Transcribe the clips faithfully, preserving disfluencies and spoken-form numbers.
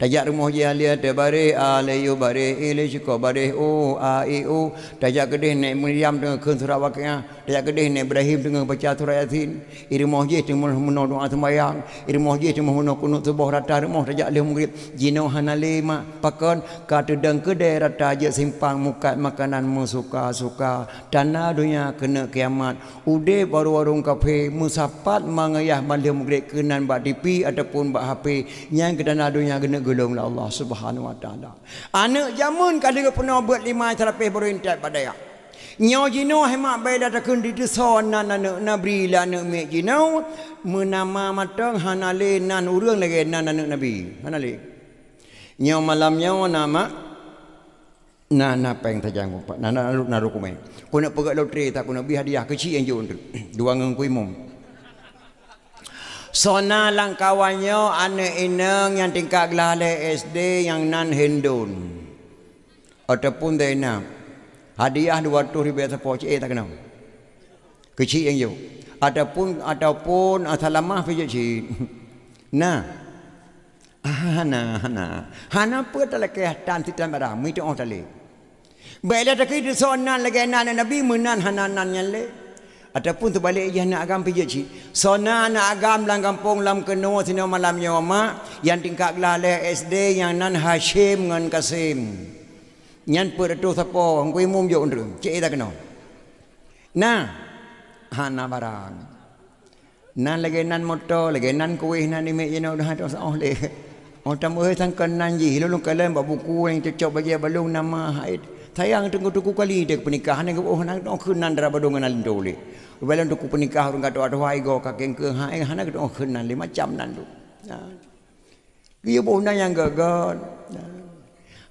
Tajak rumoh jih alia teubaréh, a lé yue baréh, i lé syukoe baréh, u a i u. Tajak keudeh Nèk Maryam teungoh kheun surat Waqiah. Tajak keudeh Nèk Ibrahim teungoh baca surat Yasin. I rumoh jih teungoh meunoe doa seumayang. I rumoh jih teungoh meunoe kunut suboh rata rumoh tajak lheueh Maghrib. Jinoe hana lé mak. Pakon? Ka teudong keudè rata jeuet simpang mukat makanan meusuka-suka. Tanda donya keuneuk kiamat. Udeb warong-warong kaphé, meusapat mangeuyah ban lheueh Maghrib keunan bak tipi ataupun bak H P, nyan keu tanda donya geuneuk geulong lé Allah Subhanahu Wa Taala. Aneuk jameun ka lheueh geupeunoh beuet limai seulapeh barô intat bak dayah. Nyoe jinoe hai mak bèk lé takheun diteusoe nan aneuk Nabi lé aneuk miet jinoe, meunama mantong hana lé nan ureueng lagèe nan aneuk Nabi. Hana lé. Nyoe malam nyoe na mak Na, na péng tajang mupat, na, na, na, na rukumé. Keuneuk peugöt lotre, tak keuneuk bri hadiah keuchik nyang jok teuk. Dua ngon Teungku Imum. Soe na lam kawan nyoe aneuk inong nyang tingkat glah lhèe S D nyang nan Hindun. Ataupun Zainab. Hadiah dua ratus ribèe sapo cit, eh, tak keunoe. Keuchik nyang jok. Ataupun, ataupun, ah, Salamah pih jok cit. Nah. Ah, hana, hana. Hana peue talakèe tan sitan barang, meutu'oh talé. Bèk lé takheun soe nan lagèe nan Nabi, meunan hana nan nyan lé. Ataupun teubalek jih aneuk agam pih jeuet cit. Soe na aneuk agam lam gampông lam keunoe sinoe malam nyoe mak, nyang tingkat glah lhèe S D nyang nan Hasyim ngon Kasim. Nyan peuet reutôh sapo, Teungku Imum jok ureueng, cit ita keunoe. Nah, hana barang. Nan lagèe nan moto, lagèe nan kuéh nan imiet jinoe udah hana teusoh lé. Oh, tameuhôi sangkon nan jih, lôn kalon bak buku nyang cocok bajèe balong nama hai. Sayang teungku-teungku kali deuh peunikah, hana geuboh nan teuoh kheun nan dara badong ngon nan linto lé. Rubah lôn teungku peunikah ureueng ka tuha-tuha igoe ka kengkeng hai, hana geutuoh kheun nan lé macam nan tu. Nah. Geuyue boh nan nyang gèt-gèt.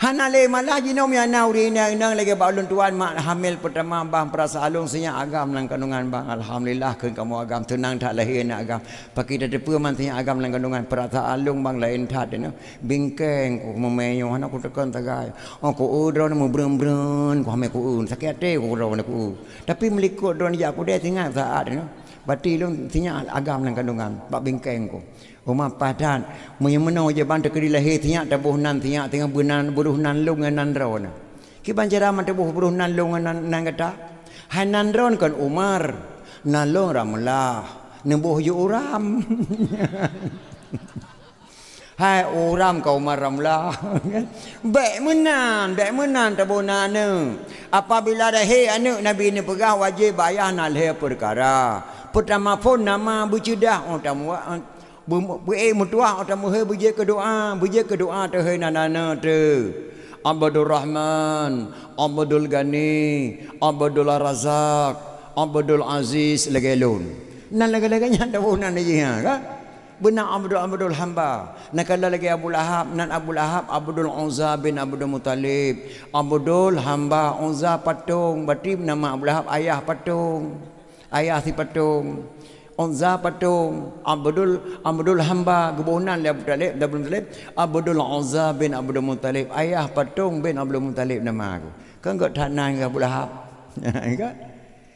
Hana lé malah jinoe meunyo na ureueng inong-inong lagèe bak ulôn tuan mak hamil peutama bang peurasaan lôn sinyak agam lam kandungan bang. Alhamdulillah kheun kamoe agam teunang that lahé aneuk agam. Pakri tateupeue man sinyak agam lam kandungan peurasaan lôn bang laén that nyoe. Bingkeng ku meumè nyoe hana kuteukon sagai. Oh ku-eu droeneuh meubreueng-breueng ku hamé ku-eu. Sakét até ku droeneuh ku-eu. Tapi meulikot droeneuh jak kudèe sinyak saát nyoe. Bati lôn sinyak agam lam kandungan bak bingkeng ku. Uma paih that, meunyoe meunoe jih ban teukeudi lahé sinyak taboh nan sinyak teungoh beunan, beuroh nan lôn ngon nan droeneuh. Kiban cara mantong boh beuroh nan lôn ngon nan, nan gata? Hai nan droeneuh kon Umar, nan lôn Ramlah, neuboh jih Uram. Hai Uram ka Umar Ramlah. Bèk meunan, bèk meunan taboh nan aneuk. Apabila lahé aneuk Nabi neupeugah wajéb bak ayah na lhèe peukara. Peutama phon nama beuceudah, oh, tamuwa-, Beu-, beu-, eh, meutuah, oh, tameuhôi beujeuet keu doa, beujeuet keu doa teuh hôi nan aneuk teuh. Abdul Rahman, Abdul Ghani, Abdul Razak, Abdul Aziz lagèe lôn. Nan lagèe-lagèe nyan taboh nan jih nyan, kan? Beuna Abdul, Abdul hamba. Nan kala lagèe Abu Lahab, nan Abu Lahab Abdul Uzza bin Abdul Muttalib. Abdul hamba, Uzza patong, berarti nama Abu Lahab ayah patong. Ayah si patong. Uzza patong. Abdul, Abdul hamba geuboh nan lé Abu Thalib, Abdul Muttalib. Abdul Uzza bin Abdul Muttalib. Ayah patong bin Abdul Muttalib nama geuh. Kan gèt that nan geuh Abu Lahab. Kan?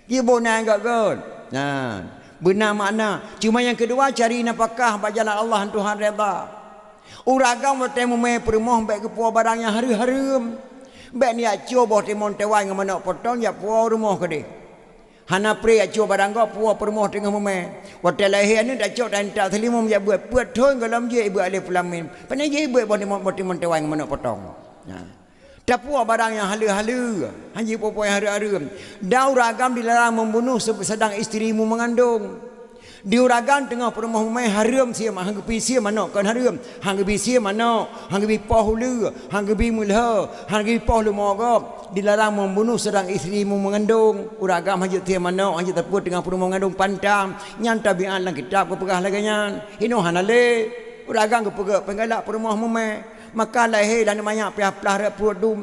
Geuboh nan gèt-gèt. Nah, beuna makna. Cuma nyang keudua, cari nafkah bak jalan Allah, Tuhan redha. Ureueng agam watèe meumè peurumoh bèk geupuwoe barang nyang hareuem-hareuem. Bèk neujak cue boh timon teuwai ngon manok potong jak puwoe rumoh keudeh. Hana pré jak cue barang gob puwoe peurumoh teungoh meumè. Watèe lahé aneuk tacok taintat seulimong jak beuet, peuet thôn gohlom jeuet ibeuet alif lam mim. Pane jeuet ibeuet boh timon, boh timon teuwai ngon manok potong. Nah. Tapuwoe barang nyang haleue-haleue, hana jipuwoe-puwoe nyang hareuem-hareuem. Dan ureueng agam dilarang membunuh se-, sedang istri mu mengandung. Di ureueng agam teungoh peurumoh meumè hareuem sie ma-, han geubi sie manok kon hareuem, han geubi sie manok, han geubi poh uleue, han geubi meulhô, han geubi poh leumo gob. Dilarang membunuh sedang istri mu mengandung. Ureueng agam han jeuet sie manok, han jeuet tapeue teungoh peurumoh mengandung pantang. Nyan tabiat lam kitab geupeugah lagèe nyan. Inoe hana lé. Ureueng agam geupeugah penggalak peurumoh meumè. Maka lahé lagèe manyak piah plah rot pruet dum.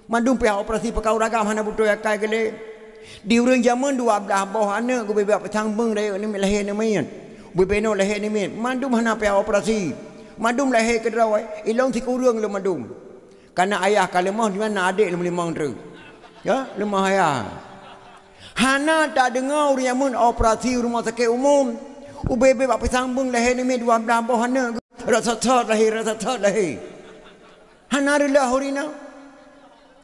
Mandum pih operasi peukara ureueng agam hana beutôi akai geuh lé. Di ureueng jameun dua blaih boh aneuk geubri bak pisang beung rayeuk namiet lahé namiet. Bubena lahé namiet, mandum hana pih operasi. Mandum lahé keudroe, ilôn sikureueng lôn mandum. Kana ayah ka leumoh, di mana adék lôn limong treuk. Ya, leumoh ayah. Hana tadeungoe ureueng jameun operasi rumoh sakét umum. Ubé-bé bak pisang beung lahé namiet dua blaih boh aneuk. Rot thot-thot lahé, rot thot-thot lahé. Hana reuloh ureueng inong.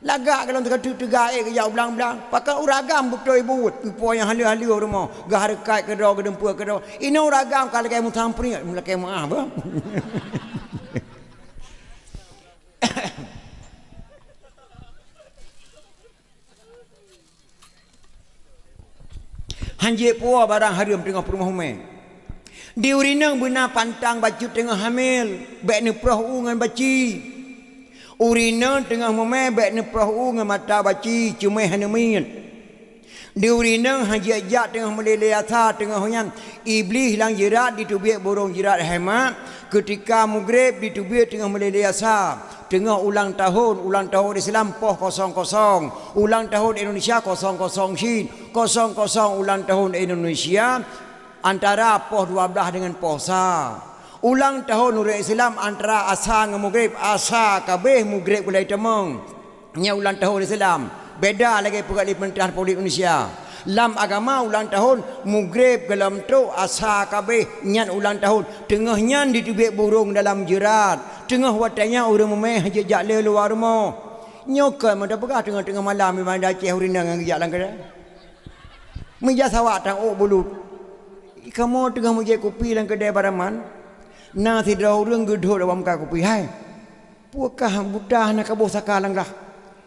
Lagak golom teuka teuga ék geujak u blang-blang. Pakon ureueng agam beutôi buet. Ipo nyang haleue-haleue u rumoh. Geuhareukat keudroe, geudeumpue keudroe. Inong ureueng agam ka lagèe meusampriek, lakèe meu'ah beuh. Hanjeuet puwoe barang hareuem teungoh peurumoh umèe. Di ureueng inong beuna pantang bacut teungoh hamé, bèk neuproh u ngon baci. Ureueng inong teungoh mumè bèk neuproh u ngon mata baci, ceumèh hana miet. Di ureueng inong hanjeuet jak teungoh meulé-lé asa teungoh nyan, Iblih lam jeurat diteubiet burông jeurat hai mak, keutika mugreb diteubiet teungoh meulé-lé asa, teungoh ulang tahun, ulang tahun Islam poh kosong kosong, ulang tahun Indonesia kosong kosong cit, kosong kosong ulang tahun Indonesia antara poh dua blah deungon poh sa. Ulang tahun ureueng Islam antara asa ngon mugreb, asa ka abéh mugreb gulai tamong. Nyan ulang tahun Islam. Beda lagèe peugah lé peumeurintah Republik Indonesia. Lam agama ulang tahun mugreb golom trok asa ka abéh nyan ulang tahun. Teungoh nyan diteubiet burông dalam jeurat. Teungoh watèe nyan ureueng mumè hanjeuet jak lé luwa rumoh. Nyoe kon meuda peugah teungoh-teungoh malam di Banda Aceh ureueng inong nyang geujak lam keudè. Meujak sawak tan ôk bulut. Kamoe teungoh meujép kupi lam keudè Baraman. Na sidroe ureueng geudhôt bak muka kupi, "Hai, peue kah buta hana kaboh saka lam glah?"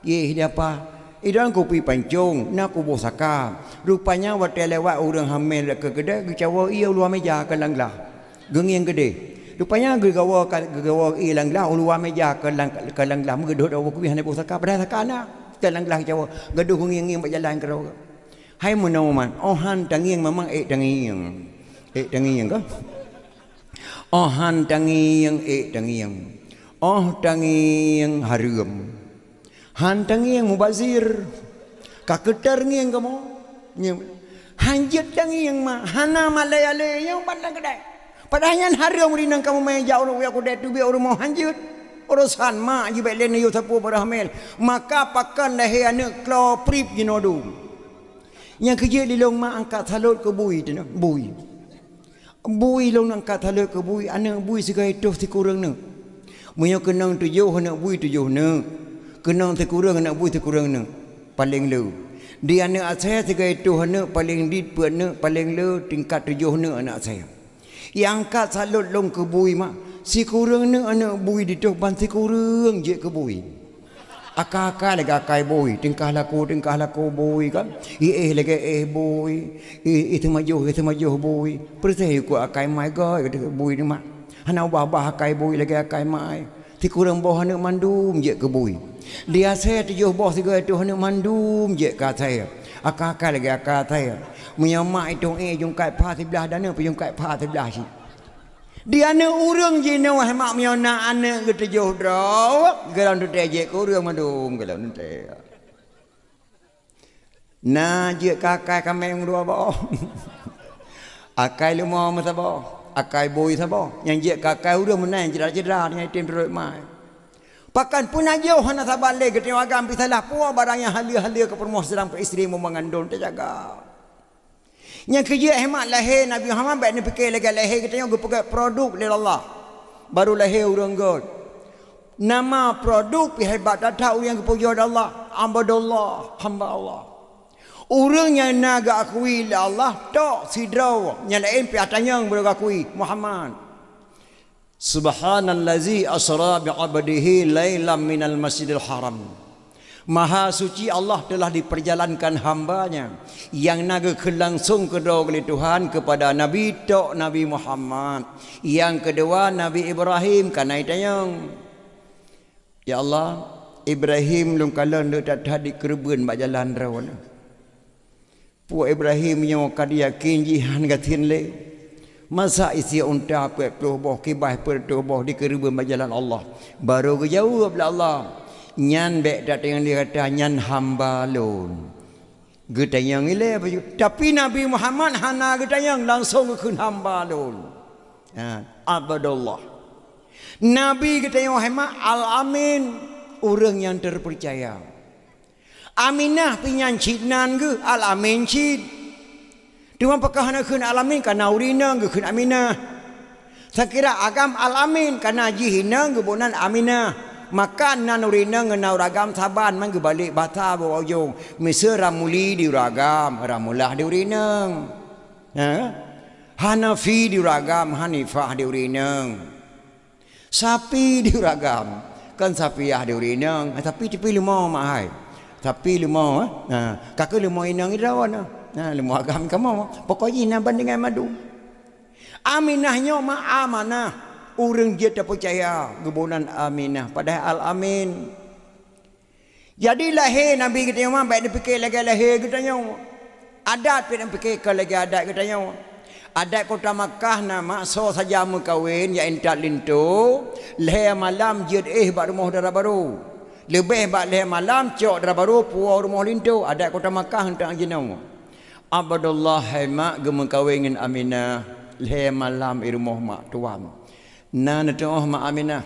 "Yeh, di apa?" "Idong kupi pancong, na kuboh saka. Rupanya watèe lewat ureueng hamé keu keudè geucawa ié u luwa meuja keu lam glah." Geungieng keudéh. Rupanya geugawa ka, geugawa ié lam glah, u luwa meuja keu lam, keu lam glah, meugeudhôt u kupi hana boh saka, padahai saka na. Keu lam glah geucawa, gadoh geungieng-ngieng bak jalan keudroe. Hai meunoe man, oh han tangieng mamang ék tangieng. Ék tangieng ka? Oh han tangieng ék tangieng. Oh tangieng hareuem. Han tangieng mubazir. Ka keuter ngieng kamoe. Ngieng. Hanjeuet tangieng mak. Hana malèe alèe nyang ban lam keudè. Padahai nyan hareuem ureueng inong kamoe meujan ureueng jak keudè teubiet ureueng moh hanjeuet. Urosan mak jih bèk lé neuyue sapeue barô hamé. Maka pakon lahé aneuk klo prip jinoe dum. Nyang keujeuet lilong mak angkat salot keu bui teuh, bui. Bui lôn angkat salot keu bui, aneuk bui sigoe toh sikureueng neuk. Meunyoe keunong tujoh aneuk bui tujoh neuk, keunong sikureueng aneuk bui sikureueng neuk, paleng le. Di aneuk asèe sigoe toh aneuk paleng dit peuet neuk paleng le tingkat tujoh neuk aneuk asèe. Iangkat salot lôn keu bui mak, sikureueng neuk aneuk bui ditoh ban sikureueng jeuet keu bui. Akai-akai lagèe akai bui, tingkah laku, tingkah laku bui kan. Iéh lagèe éh bui, iéh, iéh teumajoh, iéh teumajoh bui. Peureuséh ikuek akai mai gèt bui nyoe mak. Hana ubah-ubah akai bui lagèe akai mai. Sikureueng boh aneuk mandum jeuet keu bui. Di asèe tujoh boh sigoe toh aneuk mandum jeuet keu asèe. Akai-akai lagèe akai asèe. Meunyoe mak itong éh jungkat pha siblah daneuk, peujungkat pha siblah cit. Di aneuk ureueng jinoe mak meunyoe na aneuk geutujoh droe, golom teuntèe jeuet keu ureueng mandum, golom teuntèe. Na jeuet keu akai kaméng dua boh. Akai leumo meusaboh, akai bui saboh. Nyang jeuet keu akai ureueng meunan cedera-cedera nyang item turot mai. Pakon peunajoh hana saban lé geutanyoe agam pih salah puwoe barang nyang haleue-haleue keu peurumoh seurang istri meumangandong teujaga. Nyang keujeuet hemat lahé Nabi Muhammad bèk neupike lagèe lahé geutanyoe geupeugèt produk lé Allah. Baru lahé ureueng göt. Nama produk pih hebat that-that ureueng nyang geupujoe lé Allah, Abdullah, hamba Allah. Ureueng nyang na geuakui lé Allah tok sidroe, nyang laén pih atanyong baru geuakui Muhammad. Subhanallazi asra bi 'abdihi lailam minal masjidil haram. Maha suci Allah telah diperjalankan hamba-Nya nyang na geukheun langsong keudroe lé Tuhan keupada Nabi tok Nabi Muhammad. Nyang keudua Nabi Ibrahim ka na itanyong. Ya Allah, Ibrahim lôn kalon le that-that dikeureubeuen bak jalan droeneuh. Puak Ibrahim nyoe ka jiyakin jih han gasien lé. Masa isi unta peuet ploh boh, kibaih peuet ploh boh dikeureubeuen bak jalan Allah. Baru geujaweueb lé Allah, "Nyan bèk tatanyong lé gata, nyan hamba lôn." Geutanyong ilèe bacut. Tapi Nabi Muhammad hana geutanyong, langsong geukheun hamba lôn. Ha, Abdullah. Nabi geutanyong hai mak Al-Amin, ureueng nyang teupeucaya. Aminah pih nyan cit nan geuh, Al-Amin cit. Teuma pakon hana kheun Al-Amin, kana ureueng inong geukheun Aminah. Sakira agam Al-Amin, kana jih inong geuboh nan Aminah. Maka nan ureueng inong ngon ureueng agam saban, man geubalek basa bak ujong. Miseue Ramuli di ureueng agam, Ramulah di ureueng inong. Ha? Hanafi di ureueng agam, Hanifah di ureueng inong. Sapi di ureueng agam, kon Sapiah di ureueng inong. Tapi, tapi leumo mak hai. Tapi leumo, eh? Ha, ka keuh leumo inong droeneuh. Ha, leumo agam kamoe. Pokok jih na bandingan mandum. Aminah nyoe mak amanah, ureueng jeuet tapeucaya geuboh nan Aminah, padahai Al-Amin. Jadi lahé Nabi geutanyoe mak bèk neupike lagèe lahé geutanyoe. Adat pih neupike kon lagèe adat geutanyoe. Adat kota Makkah na mak soe saja meukawen jak intat linto, lhèe malam jeuet éh bak rumoh dara barô. Leubeh bak lhèe malam cok dara barô puwoe rumoh linto, adat kota Makkah eunteuk jinoe. Abdullah hai mak geumeukawen ngon Aminah, lhèe malam i rumoh mak tuan. Na neutu'oh mak Aminah.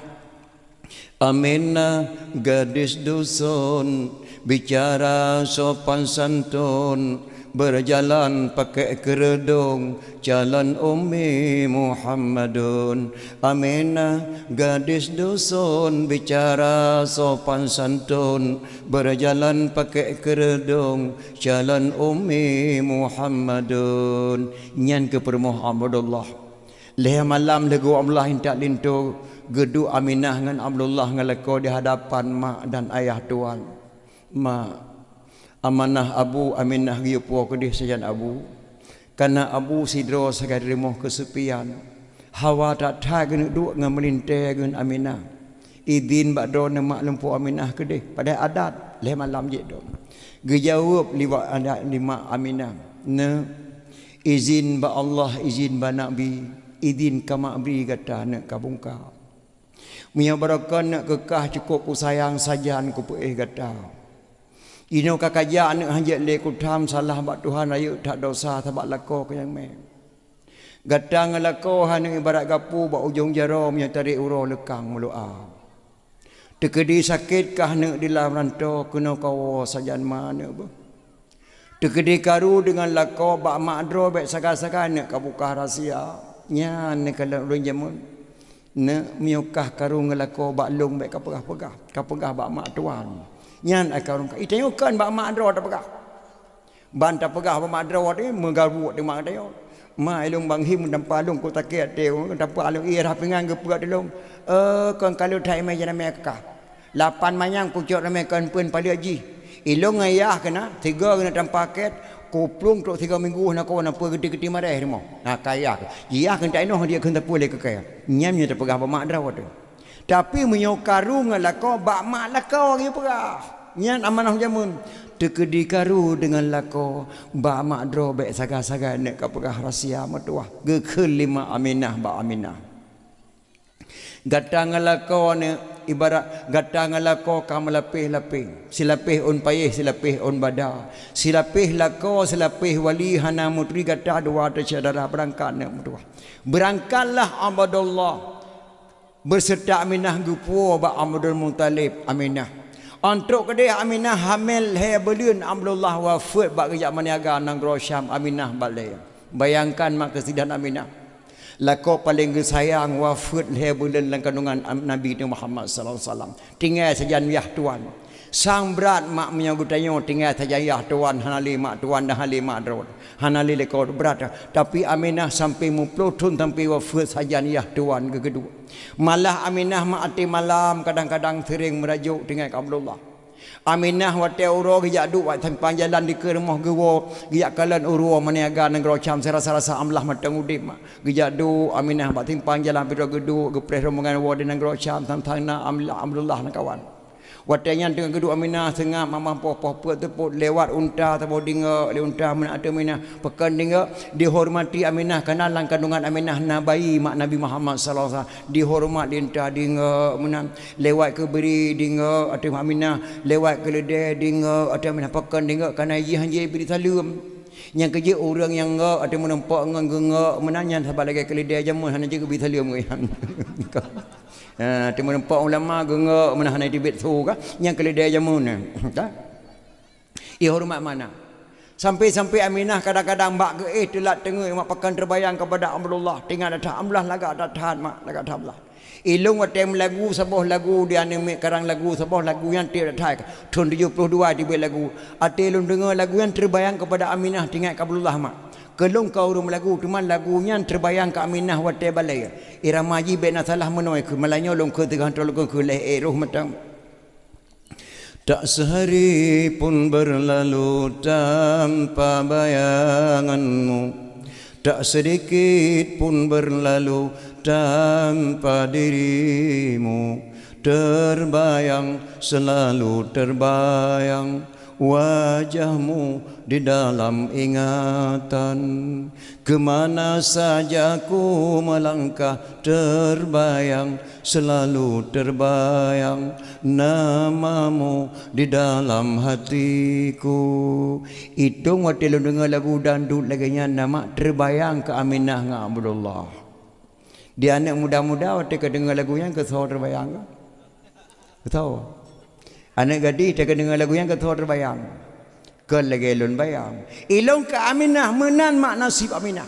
Aminah gadis dusun, bicara sopan santun, berjalan pakai kerudung, calon Ummi Muhammadun. Aminah gadis dusun, bicara sopan santun, berjalan pakai kerudung, calon Ummi Muhammadun. Nyan keuh peurumoh Abdullah. Lhèe malam lheueh geuh Abdullah intat linto, geuduek Aminah ngon Abdullah ngon lakoe di hadapan mak dan ayah tuan. Mak, amanah abu Aminah geuyue puwoe keudeh sajan abu. Kana abu sidroe sagai di rumoh keusepian. Hawa that-that geuneuk duek ngon meulintèe ngon Aminah. Idhin bak droeneuh mak lumpoe Aminah keudeh, padahai adat lhèe malam jeuet dong. Geujaweueb liwat adat lé mak Aminah, "Neuk, idhin bak Allah, idhin bak Nabi, idhin ka mak bri gata neuk ka bungka. Meunyoe barokon neuk keu kah cukôp kusayang sajan kupeuéh gata. Inoe ka kajak neuk hanjeuet lé kutham salah bak Tuhan, rayeuk that dosa sabab lakoe keu nyang mè. Gata ngon lakoe hana ibarat gapu bak ujong jaroe meunyoe tarek uroe leukang meuloa. Teukeudi sakét kah neuk di lam ranto keunoe kawoe sajan ma neuk beuh. Teukeudi karu deungon lakoe bak mak droe bèk sagai-sagai neuk ka buka rahsia." Nyan neukalon ureueng jameun. Neuk meunyoe kah karu ngon lakoe bak lôn bèk kapeugah-peugah, kapeugah bak mak tuan. Nyan ai karu ka. Itanyoe kon bak mak droe tapeugah. Ban tapeugah bak mak droe teuh meugabuek teuma geutanyoe. "Ma, ilôn Bang Him tampa lôn keu sakét até, tampa lôn ié rhah pingan geupeuet lôn. Eh, kon ka lôn that imè janamé keu kah. Lapan manyang kucok ramé kon peuen paleuet jih. Ilôn ngon yah keunan, sigoe keunan tampa kèt, kuplueng trok sigoe minggu hana kawan peue geuti-geuti mareh rumoh." Na ka yah. Yah keunan tainoh dia kheun sapeue lé keu kèe. Nyan nyoe tapeugah bak mak droe teuh. Tapi meunyoe karu ngon lakoe, bak mak lakoe geupeugah. Nyan amanah jameun. Teukeudi karu deungon lakoe, bak mak droe bèk sagai-sagai neuk ka peugah rahsia meutuwah. Geukheun lé mak Aminah bak Aminah. Gata ngon lakoe neuk ibarat gata ngon lakoe ka meulapéh-lapéh. Silapéh ôn payéh, silapéh ôn bada. Silapéh lakoe, silapéh wali hana meuturi gata dua teuh syedara beurangkat neuk meutuwah. Beurangkatlah Abdullah. Beuseureuta Aminah geupuwoe bak Abdul Muthalib Aminah. Ôh trok keudeh Aminah hamé lhèe buleuen Abdullah wafeuet bak geujak meuniaga nanggroe Syam Aminah bak lhèe. Bayangkan mak keusidahan Aminah. Lakoe paleng geusayang wafeuet lhèe buleuen lam kandungan Am-, Nabi Muhammad sallallahu alaihi wasallam. Tinggai sajan yah tuan. Sang brat mak meunyoe geutanyoe tinggai sajan yah tuan hana lé mak tuan dan hana lé mak droe. Hana lé lakoe brat, tapi Aminah sampai muploh thon sampai wafeuet sajan yah tuan geukeuduek. Malah Aminah mak até malam kadang-kadang seuréng meurajuk tinggai keu Abdullah. Aminah watèe uroe geujak duek bak simpang jalan dikeue rumoh geuwoe, geujak kalon uroe meuniaga nanggroe Syam sirasa-rasa amlah mantong udép mak. Geujak duek Aminah bak simpang jalan pidroe geuduek geupreh rombongan woe di nanggroe Syam sang-sang na Am-, Abdullah ngon kawan. Watèe nyan teungoh geuduek Aminah seungab mamah poh-poh peuet teupot lewat unta saboh dingeuk lé unta meunan ateueh Aminah. Pakon dingeuk dihormati Aminah, kana lam kandungan Aminah na bayi mak Nabi Muhammad sallallahu alaihi wasallam. Dihormat lé unta dingeuk meunan, lewat keu bri dingeuk ateueh Aminah, lewat keu leudè dingeuk ateueh Aminah. Pakon dingeuk, kana jih han jibri saleuem. Nyang keu jeuet ureueng nyang ngeuk ateueh meurumpok ngon geungeuk meunan nyan saban lagèe keuleudè jameun hana jeuet geubri saleuem ngon nyan. Ha, teuma nampak ulama geungeuk meunan hana teubiet su ka, nyang keuleudè jameun nyan. Ka? Ihormat mana? Sampai-sampai Aminah kadang-kadang bak geuéh teulat teungeut mak pakon teubayang keupada Abdullah. Teuingat that, Abdullah lagak that, mak, lagak that Abdullah. Ilôn watée meulagu saboh lagu di aneuk miet karang lagu saboh lagu nyan tiep that. Thon tujoh ploh dua teubiet lagu. Watée lôn deungoe lagu nyan teubayang keupada Aminah teuingat keu Abdullah mak. Keu lôn ka ureuëng meulagu, teuma lagu nyan teubayang keu Aminah watée balée. Irama jih bék na salah meunoe keu malanyoe lôn keu teugantoe lôn keu lhée éh roh mantong. Tak sehari pun berlalu tanpa bayanganmu. Tak sedikit pun berlalu tanpa dirimu. Terbayang, selalu terbayang wajahmu di dalam ingatan. Kemana saja ku melangkah terbayang, selalu terbayang namamu di dalam hatiku. Itong watée lôn deungoe lagu dangdut lagée nyan na mak teubayang keu Aminah ngon Abdullah. Di aneuk muda-muda watée ka deungoe lagu nyan keu soe teubayang? Keu soe? Aneuk gadih watée ka deungoe lagu nyan keu soe teubayang? Kon lagée lôn bayang. Ilôn keu Aminah meunan mak nasib Aminah.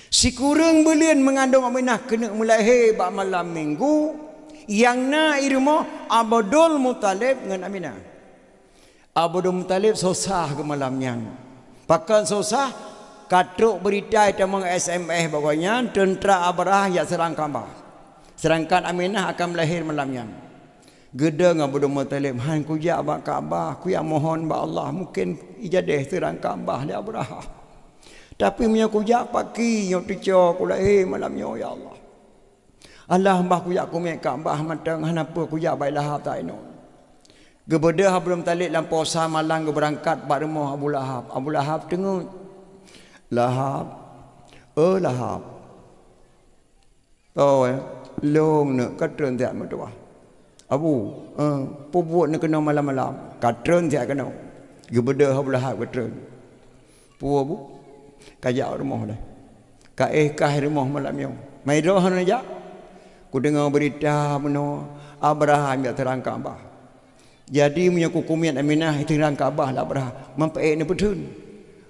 Sikureueng buleuen meungandong Aminah keuneuk meulahé bak malam minggu nyang na i rumoh Abdul Muthalib ngon Aminah. Abdul Muthalib sosah keu malam nyan. Pakon sosah? Ka trok beurita tamong S M S bak gobnyan teuntra Abrahah jak seurang Ka'bah. Seurangkan Aminah akan meulahé malam nyan. Geudong Abdul Muthalib, "Han kujak bak Ka'bah, kujak mohon bak Allah, mungken ijadeh seurang Ka'bah lé Abrahah. Tapi meunyoe kujak paki nyoe teucok kulahé malam nyoe, ya Allah. Alah bah kujak kumiet Ka'bah mantong, hana peue kujak bak Lahab ta inoe." Geubeudôh Abdul Muthalib lam posa malam geubeurangkat bak rumoh Abu Lahab. Abu Lahab teungeut. "Lahab, oh Lahab." "Toh, eh, lôn neuk ka treun siat meutuah." "Abu, eh, peue buet neuk keunoe malam-malam?" "Ka treun siat keunoe." Geubeudôh Abu Lahab geutreun. "Peue, Bu?" "Ka jak rumoh deh. Ka éh kah rumoh malam nyoe." "Meudroe hana jak?" "Kudeungoe beurita meunoe Abrahah jak seurang Ka'bah. Jadi meunyoe kukumiet Aminah seurang Ka'bah lé Abrahah, man peuék neupeutheun.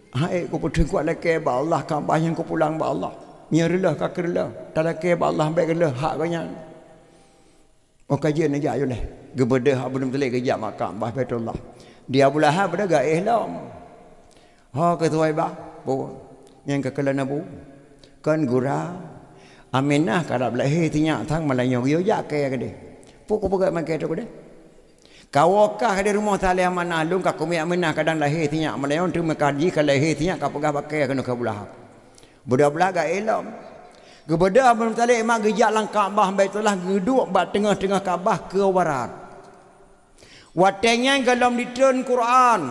Hai kupeutheun kuat lakée bak Allah Ka'bah nyang kupulang bak Allah. Meunyoe reuloh ka keureuloh, talakée bak Allah bék reuloh hak gobnyan." Oh ka jeuet neujak yôh leh. Geubeudôh Abdul Muthalib geujak bak Ka'bah Baitullah. Di Abu Lahab pada gaéh lom. "Ho keu tuwai bah, peue nyang ka keulan Abu? Kon gura. Aminah karab lahé sinyak sang malam nyoe geuyue jak kée keudeh. Peue kupeugah makée teuh keudeh? Kawoe kah di rumoh saleh amanah lôn ka kumiet Aminah kadang lahé sinyak malam nyoe teuma ka jih ka lahé sinyak ka peugah bak kée keunoe keu Abu Lahab." Beudôh Abu Lahab gaéh lom. Geubeudôh Abdul Muthalib mak geujak lam Ka'bah Baitullah geuduek bak teungoh-teungoh Ka'bah keu warat. Watée nyan gohlom ditreun Quran,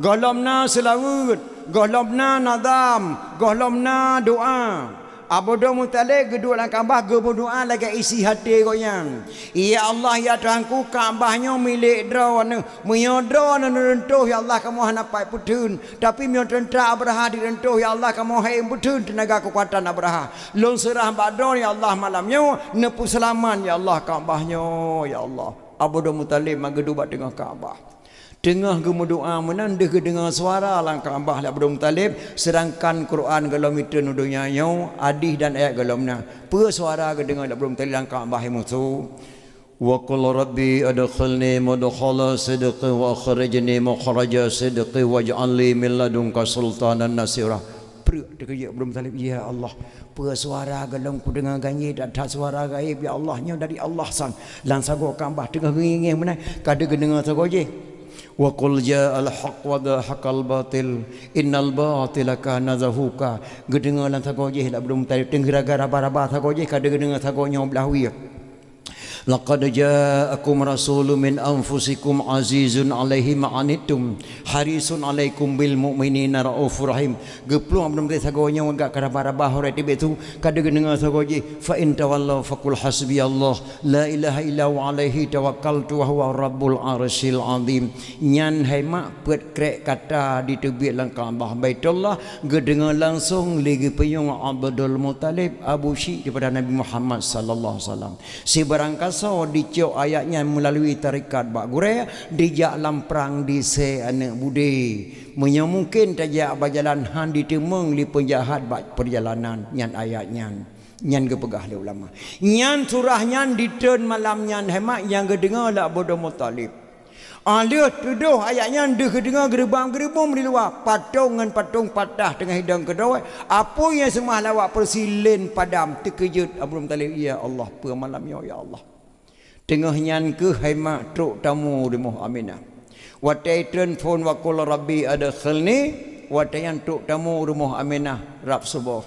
gohlom na seulaweuet, gohlom na nadam, gohlom na doá. Abdul Muthalib geuduek lam Ka'bah geumeudoá lagée isi até gobnyan, "Ya Allah, ya Tuhanku, Ka'bah nyoe milék Droeneuh. Meunyoe Droeneuh neureuntoh, ya Allah, kamoe hana pat peutheun. Tapi meunyoe teuntra Abrahah jireuntoh, ya Allah, kamoe han peutheun teunaga keukuatan Abrahah. Lôn seurah bak Droeneuh, ya Allah, malam nyoe, neupeuseulamat, ya Allah, Ka'bah nyoe, ya Allah." Abdul Muthalib mak geuduek bak teungoh Ka'bah. Teungoh geumeudoá meunan deuh geudeungoe suara lam Ka'bah lé Abdul Muthalib, seudangkan Quran gohlom itreun u donya nyoe, hadih dan ayat gohlom na. Peue suara geudeungoe lé Abdul Muthalib lam Ka'bah, hai musoh? "Wa qul rabbi adkhilni mudkhala sidqin wa akhrijni mukhraja sidqin waj'al li min ladunka sultanan nasira." Preuk teukeujeuet Abdul Muthalib, "Ya Allah, peue suara gohlom kudeungoe ganyét that-that suara gaéb, ya Allah, nyoe dari Allah sang." Lam sagoe Ka'bah teungoh ngieng-ngieng meunan, ka deuh geudeungoe sagoe jih, "Wa qul ja'al haqq wa zahaqal batil, innal batila kana zahuqa." Geudeungoe lam sagoe jih lé Abdul Muthalib, teungoh raba-raba sagoe jih, ka deuh geudeungoe sagoe nyoe blaih wie. "Laqad ja'akum rasulun min anfusikum azizun 'alaihi ma 'anittum, harisun 'alaikum bil mu'minina raufur rahim." Geuplueng Abdul Muthalib sagoe nyoe gak ka raba-raba huré teubiet su, ka deuh geudeungoe sagoe jih, "Fa in tawallaw faqul hasbiyallah, la ilaha illa huwa 'alaihi tawakkaltu wa huwa rabbul 'arsyil 'azim." Nyan hai mak peuet krék kata jiteubiet lam Ka'bah Baitullah, geudeungoe langsong lé geupeuyong Abdul Muthalib, abu syik daripada Nabi Muhammad sallallahu alaihi wasallam. Sibarangkasoe Soe dicok ayat nyan meulalu tarekat bak gurée, dijak lam prang disée aneuëk budé. Meunyoe mungken tajak bak jalan han diteumeung lé peunjahat bak peurjalanan nyan ayat nyan. Nyan geupeugah lé ulama. Nyan surah nyan ditreun malam nyan hai mak nyang geudeungoe lé Abdul Muthalib. Óh lheueh tudoh ayat nyan deuh geudeungoe geureubam-geureubom di luwa, patong ngon patong patah teungoh hidong keudroe, apui nyang seumah lawak peusilen padam. Teukeujot Abdul Muthalib, "Ya Allah, peue malam nyoe ya Allah?" Teungoh nyan keuh hai mak trok tamu rumoh Aminah. Watée treun phon wa qul rabbi adkhilni, watée nyan trok tamu rumoh Aminah rab suboh.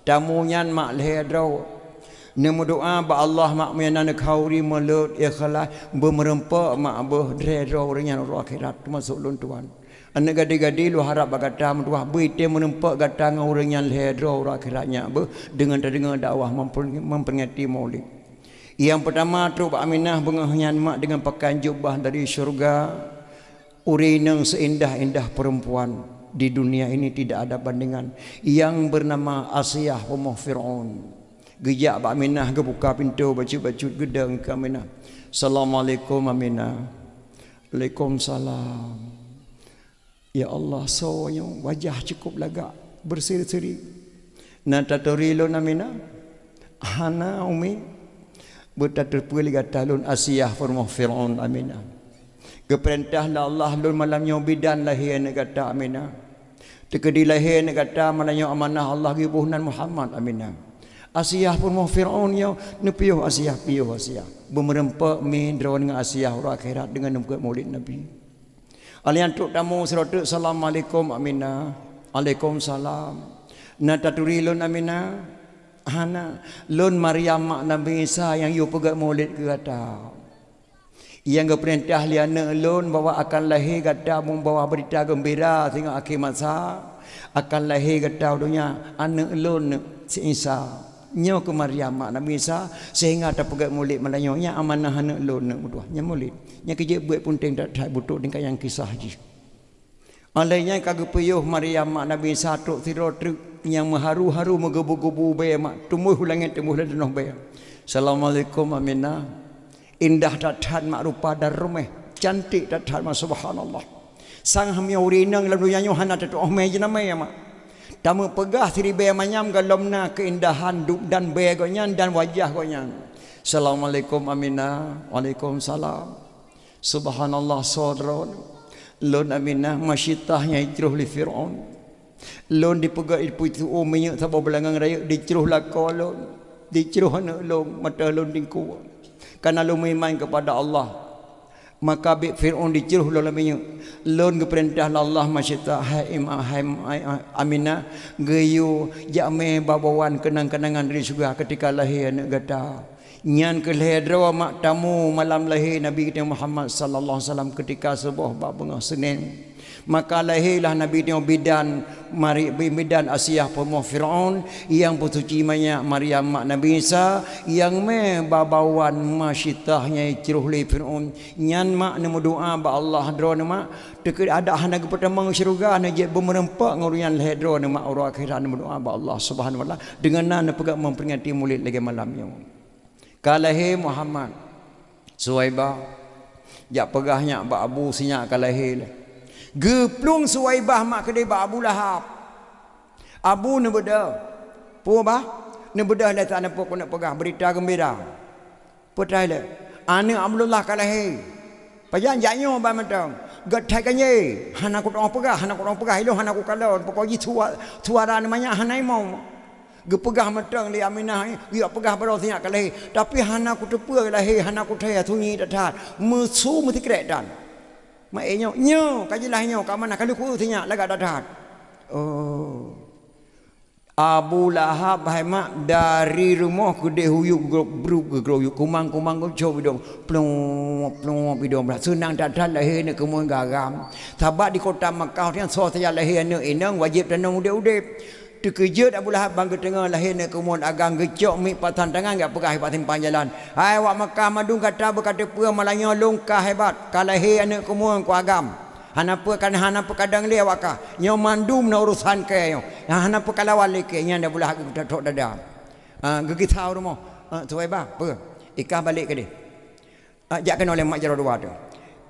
Tamu nyan mak lhée droe. Neumeudoá bak Allah mak meunyan na neukhauri meulot ikhlas beumeureumpok mak beuh lhée droe ureuëng nyan uroe akhirat teumasok lôn tuan. Aneuëk gadi-gadi lôn harab bak gata meutuah beu item meureumpok gata ngon ureuëng nyan lhée droe uroe akhirat nyan beuh deungon tadeungoe dakwah memper-, memperingati Maulid. Nyang peutama trok bak Aminah beungoh nyan mak deungon pakaian jubah dari syeuruga. Ureuëng inong seindah-indah perempuan di dunia ini tidak ada bandingan, yang bernama Asiah umoh Fir'aun. Geujak bak Aminah geubuka pintoe bacut-bacut geudong keu Aminah. "Assalamualaikum Aminah." "Waalaikumsalam." "Ya Allah, soe nyoe wajah cukup lagak berseri-seri?" "Na taturi lôn Aminah?" "Hana Umi." "Beutateupeue lé gata lôn Asiah peurumoh Fir'aun Aminah. Geupeurintah lé Allah lôn malam nyoe bidan lahé aneuëk gata Aminah. Teukeudi lahé aneuëk gata malam nyoe amanah Allah geuboh nan Muhammad Aminah." Asiah peurumoh Fir'aun nyoe neupiôh Asiah, piôh Asiah. Beumeureumpok mi droe ngon Asiah uroe akhirat deungon neupeugét Maulid Nabi. Alheuh nyan trok tamu sidroe teuk, "Assalamualaikum Aminah." "Waalaikumsalam." "Na taturi lôn Aminah?" "Hana." "Lôn Maryam mak Nabi Isa nyang yue peugét Maulid keu gata. Nyang geupeurintah lé aneuëk lôn bahwa akan lahé gata meubawa beurita geumbira singoh akhé masa, akan lahé gata u donya aneuëk lôn si Isa." Nyoe keuh Maryam mak Nabi Isa, sehingga tapeugét Maulid malam nyoe, nyan amanah aneuëk lôn aneuëk meutuah. Nyan Maulid. Nyan keuh jeuet buet peunteng that-that beutrok tingkat nyang kisah jih. Óh lheueh nyan ka geupiôh Maryam mak Nabi Isa trok sidroe treuk nyang meuharu-haru meugeubu-gubu bée mak, tumbôh u langét tumbôh lam tanoh bée. "Assalamualaikum Aminah." Indah that-that mak rupa dan ruméh, cantik that-that mak, subhanallah. Sang hamé ureuëng inong lam donya nyoe hana tatuoh mé jeunamé mak. Tameupeugah siribée manyam gohlom na keuindahan dup dan bée gobnyan dan wajah gobnyan. "Assalamualaikum Aminah." "Waalaikumsalam." "Subhanallah, soe droe?" "Lôn Aminah, Masyitah nyang jicroh lé Fir'aun. Lôn dipeugét ipeue tuwoe minyeuk saboh beulangöng rayeuk, dicroh lakoe lôn, dicroh aneuëk lôn, mata lôn dingkue. Kana lôn meuiman keupada Allah, maka bit Fir'aun dicroh lôn lam minyeuk. Lôn geupeurintah lé Allah Masyitah, hai Ima-, hai, hai Aminah, geuyue jak mé bawoe keunang-keunangan dari syeuruga keutika lahé aneuëk gata." Nyan keuh lhée droe mak tamu malam lahé Nabi geutanyoe Muhammad sallallahu alaihi wasallam keutika suboh bak beungoh Senin. Maka lahé lah Nabi geutanyoe bidan Mari-, bi-, bidan Asiah peurumoh Fir'aun, nyang peusuci manyak Maryam mak Nabi Isa, nyang mé bawoe Masyitah nyang jicroh lé Fir'aun. Nyan mak neumeudoá bak Allah droeneuh mak, teukeudi adak hana geupeutamong syeuruga, hana jeuet beumeureumpok ngon ureuëng nyan lhée droeneuh mak, uroe akhirat neumeudoá bak Allah Subhanahu wa Taala deungon na neupeugét memperingati Maulid lagée malam nyoe. Ka lahé Muhammad, Suwaibah jak peugah nyak bak Abu, "Si nyak ka lahé lé." Geuplueng Suwaibah mak keudeh bak Abu Lahab. Abu neubeudôh. Peue bah? Neubeudôh lé saneupeu keuneuk peugah beurita geumbira. Peutai lé, aneuëk Abdullah ka lahé. Pajan jak nyoe ban mantong. Geuthai kanyée, hana kutuoh peugah, hana kutuoh peugah, ilôn hana kukalon. Pokok jih suwa-, suara neumanyak hana imong. Geupeugah mantong lé Aminah, "Yuk peugah baroe si nyak ka lahé." Tapi hana kuteupeue lahé, hana kuthée, sunyi that-that. Meusu meusikrek tan. Mak e nyoe, nyoe, ka jeulaih nyoe, ka manah ka lheueh kueu si nyak lagak that-that. Oh. Abu Lahab hai mak dari rumoh keudeh u yup geugrob, bruk geugrob yup, kumang-kumang geucok bidong, plop, plop bidong brat. Seunang that-that lahé aneuëk keumuen gagam. Sabab di kota Makkah nyan soe saja lahé aneuëk inong wajéb tanong udeb-udeb. Teukeujot Abu Lahab ban geuteungoh lahé aneuëk keumuen agam geucok miek pasan tangan gak peugah bak simpang jalan, "Hai awak Makkah mandum gata beuka teupeue malam nyoe lôn ka hebat, ka lahé aneuëk keumuen ku agam." Hana peue ka, hana peue kadang lé awak kah. Nyoe mandum na urosan kée nyoe. Hana peue kalawan lé kée nyan, Abu Lahab geutok dada. Ha, geugisa u rumoh. Ha, Suwaibah, peue? Ikah balek keudeh. Ah, jak keunoe lé mak jaroe dua tu.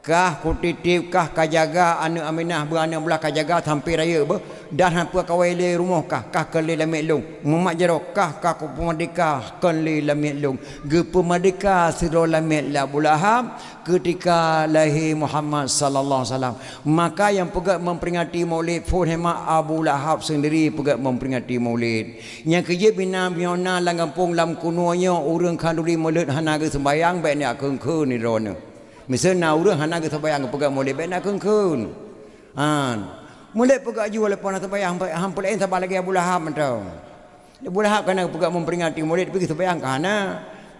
Kah kutitip, kah kajaga aneuk Aminah, beu aneuk blah kajaga sampai rayeuk beuh, dan han peue kawai lé rumoh kah, kah keu lé lamiet lôn. Mumat jaroe kah, kah kupeumeurdeka keu lé lamiet lôn. Geupeumeurdeka sidroe lamiet lé Abu Lahab keutika lahé Muhammad sallallahu alaihi wasallam. Maka nyang peugét memperingati Maulid phon hema Abu Lahab sendiri peugét memperingati Maulid. Nyang keujeuet bina meunyoe na lam gampông lam keunoe nyoe ureuëng khanduri Maulid hana geuseumbahyang, bék neujak kheun-kheun droeneuh. Miseue na ureuëng hana geuseumbahyang geupeugah Maulid, bék neujak kheun-kheun. Han. Maulid peugah ju walaupun hana seumbahyang, han peulaén saban lagée Abu Lahab mantong. Abu Lahab kana geupeugah memperingati Maulid, tapi geuseumbahyang ka hana.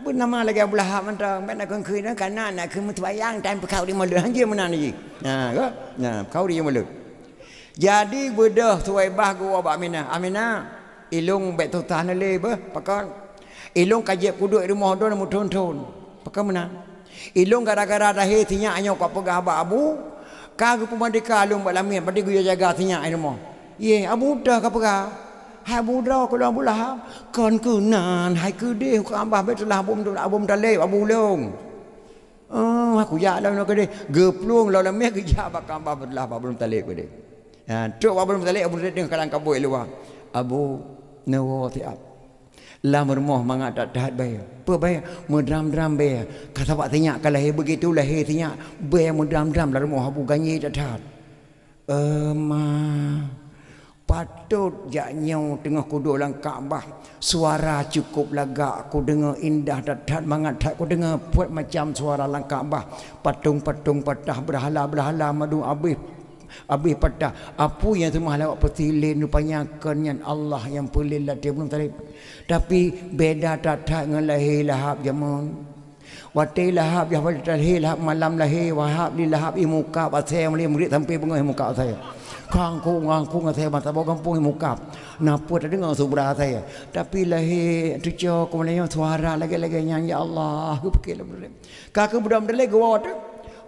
Beunama lagée Abu Lahab mantong, bék neujak kheun-kheun, kana nak kheun meuseumbahyang tan peukau di Maulid, hanjeuet meunan jih. Nah, ka? Nah, peukau di Maulid. Jadi beudôh Suwaibah geuwoe bak Aminah, "Aminah, ilôn bék susah neulé beuh, pakon? Ilôn ka jieb kuduek rumoh droe meuthon-thon, pakon meunan? Ilôn gara-gara lahé sinyak nyoe ka peugah bak Abu, ka geupeumeurdeka lôn bak lamiet, berarti geujaga sinyak i rumoh." "Yeh, Abu teuh ka peugah?" "Hai Abu droe, keu lôn Abu Lahab." "Kon keunan, hai keudeh, keu abah Baitullah Abu Muthalib, Abu lôn." "Oh, aku jak lom nyoe keudeh." Geuplueng lom lamiet geujak bak Ka'bah Baitullah bak Abu Thalib keudeh. Ha, trok bak Abu Thalib, Abu Thalib teungoh kalang kabut luwa. "Abu, neuwoe siat. Lam rumoh mangat that-that bèe." "Peue bèe?" "Meudram-dram bèe. Ka sabab sinyak ka lahé, begitu lahé sinyak, bèe meudram-dram lam rumoh Abu, ganyé that-that." "Eh, ma, patot jak nyoe teungoh kuduek lam Ka'bah, suara cukup lagak kudeungoe, indah that-that mangat that kudeungoe, peuet macam suara lam Ka'bah, patong-patong patah, beurhala-beurhala mandum abéh, abéh patah. Apui nyang seumah lawak peusilen, rupanya kon nyan Allah nyang peulén lam até Abu Thalib. Tapi beda that-that ngon lahé Lahab jameun." Watèe Lahab, yah watèe lahé Lahab, malam lahé Lahab, di Lahab imukab asèe, mulai murit sampai beungoh imukab asèe. Kangkong-kangkong asèe, mata bak gampông imukab. Na peue tadeungoe subra asèe. Tapi lahé tucoe keumeunyoe suara lagèe-lagèe nyan, ya Allah, geupike lom. Ka keu beudôh meudalé geuwoe teuh.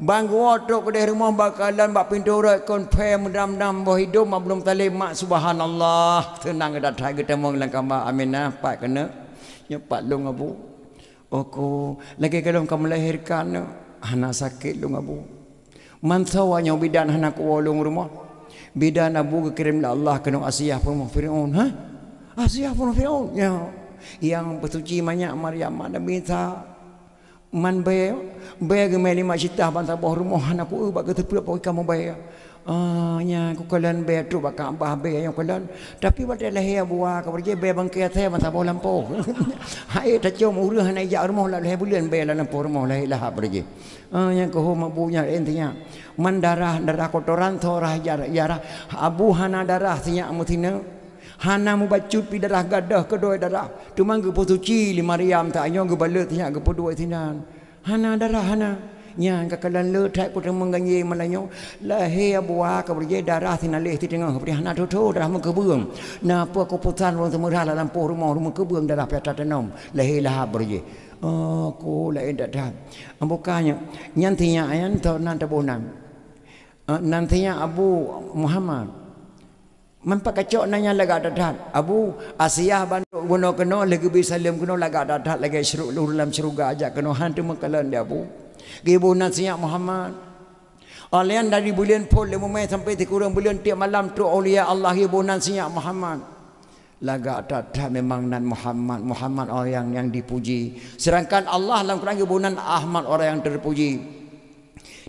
Ban geuwoe trok keudeh rumoh bak kalon bak pintoe rot kon phé meudam-dam boh idom Abdul Muthalib mak, subhanallah. Seunang geudat that geutamong lam kama Aminah, pat keuneuk. Nyoe pat lôn Abu. Oh ko, lagèe gohlom ka meulahirkan, hana sakét lôn Abu. Mantong nyoe bidan hana kuwoe lôn rumoh. Bidan Abu geukirém lé Allah keunoe Asiah peurumoh Fir'aun, ha? Asiah peurumoh Fir'aun, nyoe. Nyang peusuci manyak Maryam, Nabi Isa. Man bèe, bèe geumè lima juta ban saboh rumoh hana kueu bak geuteupeue poh kamoe bèe. Ah, nyan kukalon bèe trok bak Ka'bah bèe nyang kalon. Tapi watèe lahé Abu Lahab ka beureuji bèe bangke asèe masa boh lampôh. Hai tacom ureueng hana jak rumoh lam lahé buleuen bèe lam lampôh rumoh lahé Lahab beureuji. Ah, nyang keuhom Abu nyan intinya. Man darah, darah kotoran, darah jarah, jarah. Abu hana darah sinyak meusineuk. Hana mubacut pi darah gadoh keudroe darah. Teuma geupeusuci lé Maryam tanyoe geubalot sinyak geupeuduek sinan. Hana darah hana. Nyan ka kalon le that kuteumong ganyé malam nyoe. Lahé Abu Lahab ka beureuji darah sinaleh siteungoh, beureuji hana thô-thô darah meukeubeueng. Na peue keupusan ureueng seumeurah lam lampôh rumoh, rumoh meukeubeueng darah piata teunom. Lahé Lahab beureuji. Oh, ko laén that-that. Ambo ka nyoe. Nyan sinyak nyan, tho nan taboh nan. Eh, nan sinyak Abu Muhammad. Man pakacok na nyan lagak that-that. Abu, Asiah ban bunoe keunoe, lheueh geubri saleuem keunoe lagak that-that lagèe syuru-, ureueng lam syeuruga jak keunoe han teumeukalon di Abu. Geuboh nan sinyak Muhammad. Óh lheueh nyan dari buleuen phon lé mumè sampai sikureueng buleuen tiep malam trok aulia Allah geuboh nan sinyak Muhammad. Lagak that-that memang nan Muhammad. Muhammad orang yang dipuji. Sedangkan Allah lam Quran geuboh nan Ahmad orang yang terpuji.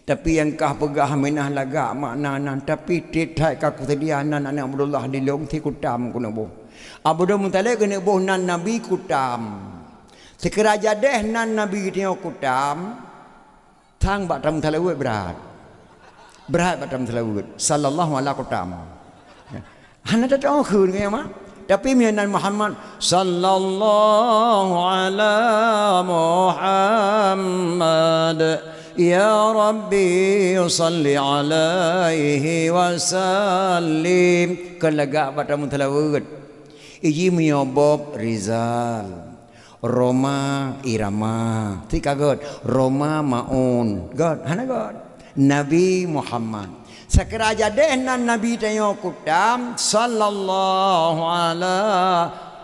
Tapi nyang kah peugah Aminah lagak makna nan, tapi tiep that ka kuseudia nan aneuk Abdullah di lôn si kutam keuneuk boh. Abdul Muthalib keuneuk boh nan Nabi kutam. Seukira jadeh nan Nabi geutanyoe kutam, sang bak tamu salaweuet brat. Brat bak tamu salaweuet. Sallallahu ala kutam. Hana tateu'oh kheun keu nyang ma. Tapi meunyoe nan Muhammad, sallallahu ala Muhammad, ya Rabbi salli alaihi wasallim. Kon lagak bak tamu salaweuet. Iji meunyoe Bob Rizal. Rhoma Irama. Ti ka göt. Rhoma Maun. Göt. Hana göt. Nabi Muhammad. Seukira jadeh nan Nabi tanyoe kutam, sallallahu ala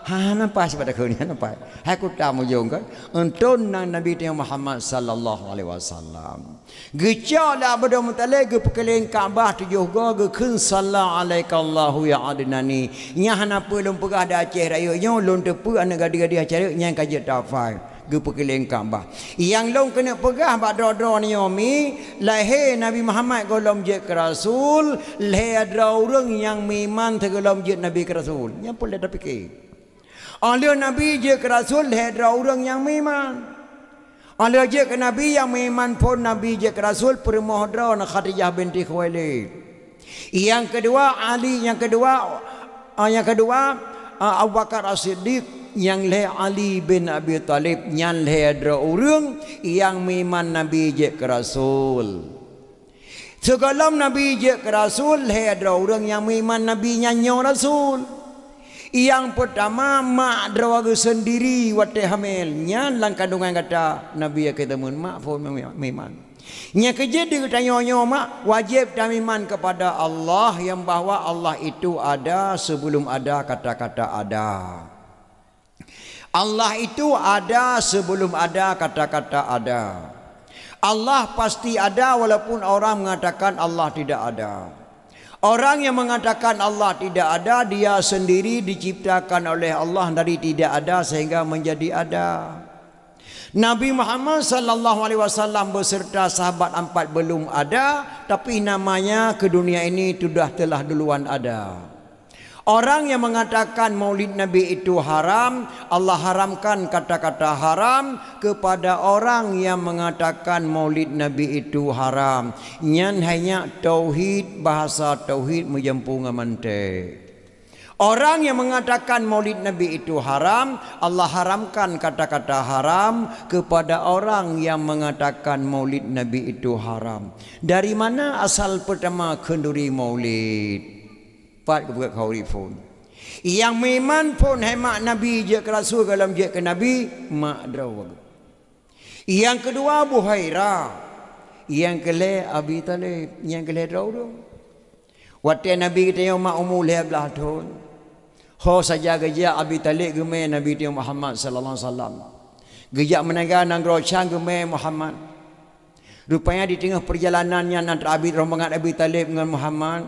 Ha, nampak sibat takheun nyan, nampak. Hai kuta mujong kan? Untôn nan Nabi teuh Muhammad sallallahu alaihi wasallam. Geucok lé Abdul Muthalib, geupeukeuleng Ka'bah tujoh goe, geukheun, "Salla alaikallahu ya Adnani." Nyan hana peue lôn peugah di Aceh Rayeuk nyoe, lôn teupeue aneuk gadih-gadih Aceh Rayeuk nyang ka jeuet tahafai. Geupeukeuleng Ka'bah. Nyang lôn keuneuk peugah bak droe-droe nyoe mi, lahé Nabi Muhammad gohlom jeuet keu rasul, lhée droe ureuëng nyang meuiman sigohlom jeuet Nabi keu rasul. Nyan peue lé tapike. Óh lheueh Nabi jeuet keu rasul, lhée droe ureuëng nyang meuiman. Óh lheueh jeuet keu Nabi nyang meuiman phon Nabi jeuet keu rasul, peurumoh droe na Khadijah binti Khuwailid. Nyang keudua Ali, nyang keudua, ah, nyang keudua, ah, Abu Bakar As-Siddiq, nyang lhée Ali bin Abi Thalib, nyan lhée droe ureuëng nyang meuiman Nabi jeuet keu rasul. Sigohlom Nabi jeuet keu rasul, lhée droe ureuëng nyang meuiman Nabi nyan nyoe rasul. Nyang peutama, mak droe geuh seundiri watée hamé, nyan lam kandungan gata Nabi akhé zaman, mak phon meuiman. Nyang keujeuet di geutanyoe nyoe mak, wajéb tameuiman keupada Allah nyang bahwa Allah itu ada sebelum ada kata-kata ada. Allah itu ada sebelum ada kata-kata ada. Allah pasti ada walaupun orang mengatakan Allah tidak ada. Orang yang mengatakan Allah tidak ada, dia sendiri diciptakan oleh Allah dari tidak ada sehingga menjadi ada. Nabi Muhammad sallallahu alaihi wasallam beserta sahabat empat belum ada, tapi namanya ke dunia ini sudah telah duluan ada. Orang yang mengatakan maulid Nabi itu haram, Allah haramkan kata-kata haram kepada orang yang mengatakan maulid Nabi itu haram. Nyan hanya tauhid, bahasa tauhid meujampu ngon mantek. Orang yang mengatakan maulid Nabi itu haram, Allah haramkan kata-kata haram kepada orang yang mengatakan maulid Nabi itu haram. Dari mana asal pertama khanduri maulid? Pat geupeugah khanduri phon. Nyang meuiman phon hai mak Nabi jeuet keu rasul gohlom jeuet keu Nabi, mak droe. Nyang keudua Buhaira, nyang keulhée Abi Thalib, nyang keulhée droe ureuëng. Watée Nabi geutanyoe mak umu lhée blaih thon, ho saja geujak Abi Thalib geumé Nabi teuh Muhammad sallallahu alaihi wasallam. Geujak meunaga nanggroe Syam geumé Muhammad. Rupanya di teungoh peurjalanan nyan antara Abi, rombongan Abi Thalib ngon Muhammad,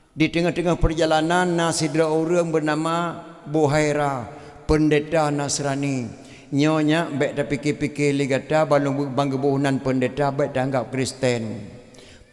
di teungoh-teungoh peurjalanan na sidroe ureuëng beunama Buhaira, peundeta Nasrani. Nyoe nyak bék tapike-pike lé gata, ban geuboh nan peundeta bék taanggab Kristen.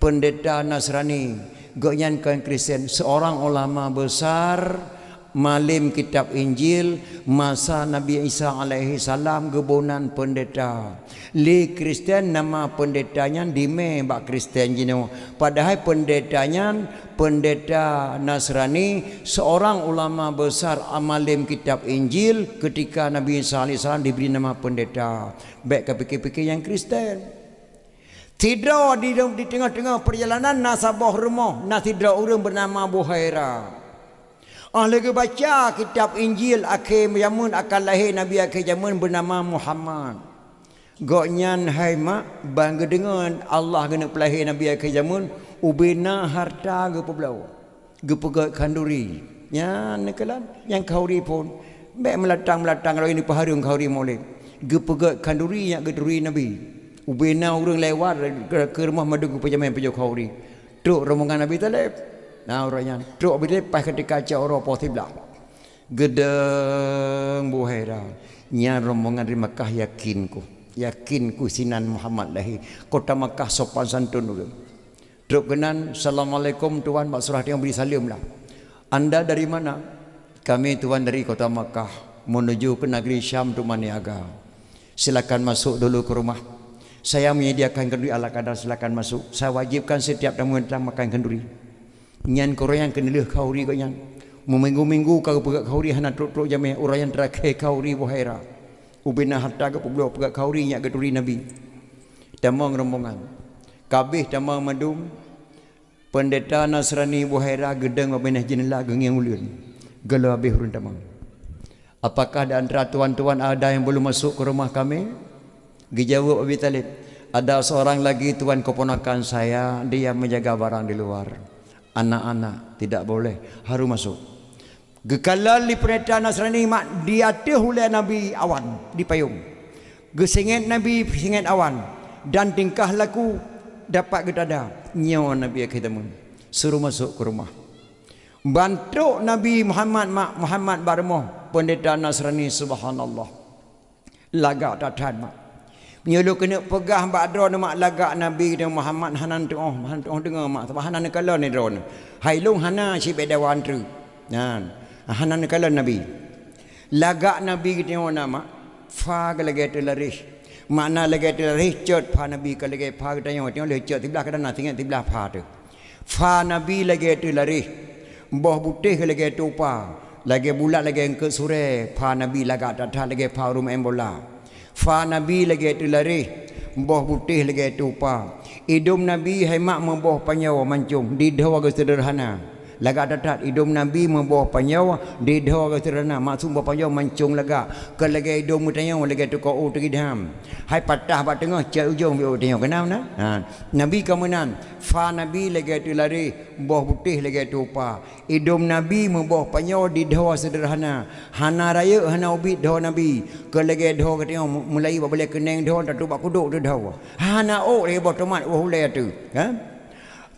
Peundeta Nasrani, gobnyan kon Kristen, seorang ulama besar, malém kitab Injil, masa Nabi Isa alaihi salam geuboh nan peundeta. Lé Kristen nama peundeta nyan dimé bak Kristen jinoe. Padahai peundeta nyan, peundeta Nasrani, seorang ulama besar, malém kitab Injil, ketika Nabi Isa alaihi salam diberi nama peundeta. Bék kapike-pike nyang Kristen. Sidroe di, di teungoh-teungoh peurjalanan na saboh rumoh, na sidroe ureuëng beunama Buhaira. Óh lheueh geubaca kitab Injil akhé jameun akan lahé Nabi akhé jameun beunama Muhammad. Gobnyan hai mak, ban geudeungoe Allah geuneuk peulahé Nabi akhé jameun, ubé na hareuta geupeubloe. Geupeugét khanduri. Nyan neukalon nyang khanduri phon. Bék meulatang-meulatang lagée nyan peuhareuem khanduri molek. Geupeugét khanduri nyang geuturi Nabi. Ubé na ureuëng lewat keu rumoh mandum geupeujamé pajoh khanduri. Trok rombongan Abi Thalib. Na uroe nyan. Trok Abi Thalib pas keutika cok uroe poh siblaih. Geudong Buhaira. Nyan rombongan dari Makkah yakin ku. Yakin ku sinan Muhammad lahé. Kota Makkah sopan santun ureuëng. Trok keunan, "Assalamualaikum Tuan," bak surah teuh bri saleuem lah. "Anda dari mana?" "Kami Tuan dari kota Makkah, menuju ke negeri Syam untuk meniaga. Silakan masuk dulu ke rumah. Saya menyediakan khanduri ala kadar, silakan masuk. Saya wajibkan setiap tamu yang datang makan khanduri." Nyan keuroyang keuneulheueh khanduri gobnyan. Meuminggu-minggu ka geupeugét khanduri hana trok-trok jamé, uroe nyan teurakhe khanduri Buhaira. Ubé na hareuta geupeubloe peugét khanduri nyang geuturi Nabi. Tamong rombongan. Kabéh tamong mandum, peundeta Nasrani Buhaira geudong bak binéh jeunela geungieng uleuen. Geulheueh habéh ureuëng tamong. "Apakah di antara tuan-tuan ada yang belum masuk ke rumah kami?" Geujaweueb Abi Thalib, "Ada seorang lagi Tuan, keponakan saya, dia menjaga barang di luar. Anak-anak tidak boleh, harus masuk." Geukalon lé peurintah Nasrani mak di ateueh ulée Nabi awan di payong. Geusingét Nabi singét awan dan tingkah laku dapat geutada nyoe Nabi akhé zaman. Suruh masuk ke rumah. Ban trok Nabi Muhammad mak Muhammad bak rumoh peundeta Nasrani, subhanallah. Lagak that-that mak. Meunyoe lôn keuneuk peugah bak droeneuh mak lagak Nabi geutanyoe Muhammad hana tuoh, hana tuoh deungoe mak, sabab hana neukalon lé droeneuh. Hai lôn hana sibée dawa treuk. Nyan, hana neukalon Nabi. Lagak Nabi geutanyoe na mak, pha geuh lagée teularéh. Makna lagée teularéh cot pha Nabi ka lagée pha geutanyoe, tanyoe lheueh cot siblah kadang na singet siblah pha teuh. Pha Nabi lagée teularéh, boh butéh lagée tupa, lagée bulat lagée eungkôt surée, pha Nabi lagak that-that lagée pha ureuëng meuén bola. Pha Nabi lagée teularéh, boh butéh lagée tupa. Idom Nabi hai mak meuboh panyoe mancong, didhoe geuh seudeurhana. Lagak that-that idom Nabi meuboh panyoe, didhoe geuh seudeurhana, maksud boh panyoe mancong lagak, kon lagée idom geutanyoe lagée tukoe u teugidam. Hai patah bak teungoh, cat ujong biôh geutanyoe keunam na. Ha. Nabi ka meunan. Pha Nabi lagée teularéh, boh butéh lagée tupa. Idom Nabi meuboh panyoe didhoe seudeurhana. Hana rayeuk hana ubit dhoe Nabi. Kon lagée dhoe geutanyoe mu-, meulayeue bak balée keuneng dhoe, tatuek bak kudok teuh dhoe. Hana ôk lagée boh tomat u ulée teuh. Ha?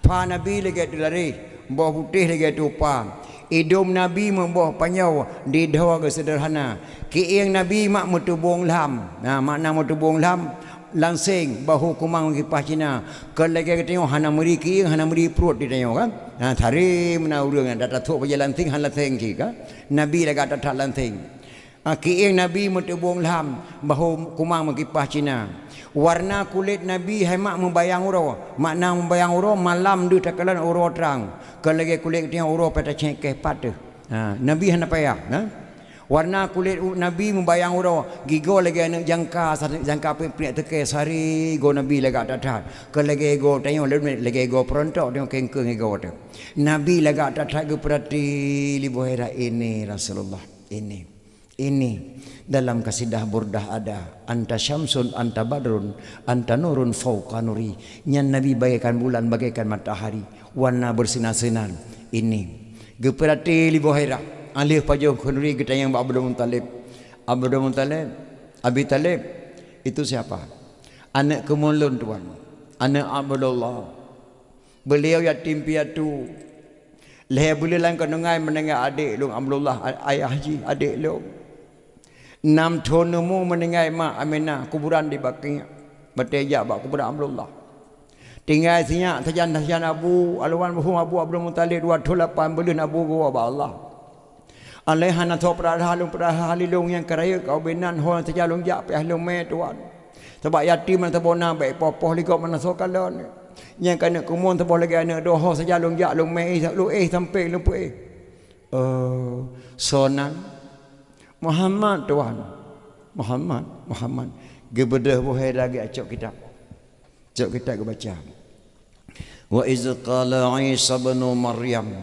Pha Nabi lagée teularéh, boh butéh lagée tupa. Idom Nabi meuboh panyoe didhoe geuh seudeurhana. Kiéng Nabi mak meutubông lham. Na, makna meutubông lham, lanseng, bahu kumang meukipaih Cina. Kon lagée geutanyoe hana meuri kiéng, hana meuri pruet di tanyoe kan. Ha, sari meunan ureuëng nyang that-that thok bajée lanseng hana lanseng cit kan. Nabi lagak that-that lanseng. Ha, kiéng Nabi meutubông lham, bahu kumang meukipaih Cina. Warna kulét Nabi hai mak meubayang uroe, makna meubayang uroe malam deuh takalon uroe trang. Kon lagée kulét geutanyoe uroe pih tacék keh pat teuh. Ha, Nabi hana payah, na. Warna kulét u-, Nabi meubayang uroe, gigoe lagée aneuëk jangka, sa-, jangka peuet-peuet teuke sari goe Nabi lagak that-that. Kon lagée goe tanyoe lagée goe peurontok tanyoe kengkeung gigoe teuh. Nabi lagak that-that geupeurati lé Buhairah, ini Rasulullah, ini. Ini dalam kasidah Burdah ada, "Anta syamsun, anta badrun, anta nurun fauqa nuri." Nyan Nabi bagaikan bulan, bagaikan matahari, warna bersinar-sinar. Ini geupeurati lé Buhairah, aleuh pajoh kheun ri geutanyong bak Abdul Muthalib. Abdul Muthalib, Abi Thalib, itu siapa? Aneuëk keumuen lôn tuan, aneuëk Abdullah. Beuliau yatim piatu. Lhée buleuen lam kandungan meuninggai adék lôn Abdullah, a-, ayah jih adék lôn. Nam thon umu meuninggai mak Aminah, kuburan di Baqi'. Batée jak bak kuburan Abdullah. Tinggai sinyak sajan-sajan abu, alwan buhom abu Abdul Muthalib dua thon lapan buleuen abu geuwoe bak Allah. Alai hana soe peurahah lôn, peurahah lé lôn nyang ka rayeuk ka ubé nan, ho sajan lôn jak payah lôn mé tuan. Sabab yatim meunan saboh na bék poh-poh ligok meunan soe kalon. Nyang ka aneuëk keumuen saboh lagée aneuëk doho sajan lôn jak lôn mé, lôn éh sampoe lôn peuéh. Oh, soe nan? Muhammad tuan. Muhammad, Muhammad. Geubeudôh Buhairah geuacok kitab. Cok kitab geubaca. Wa iz qala Isa ibnu Maryam,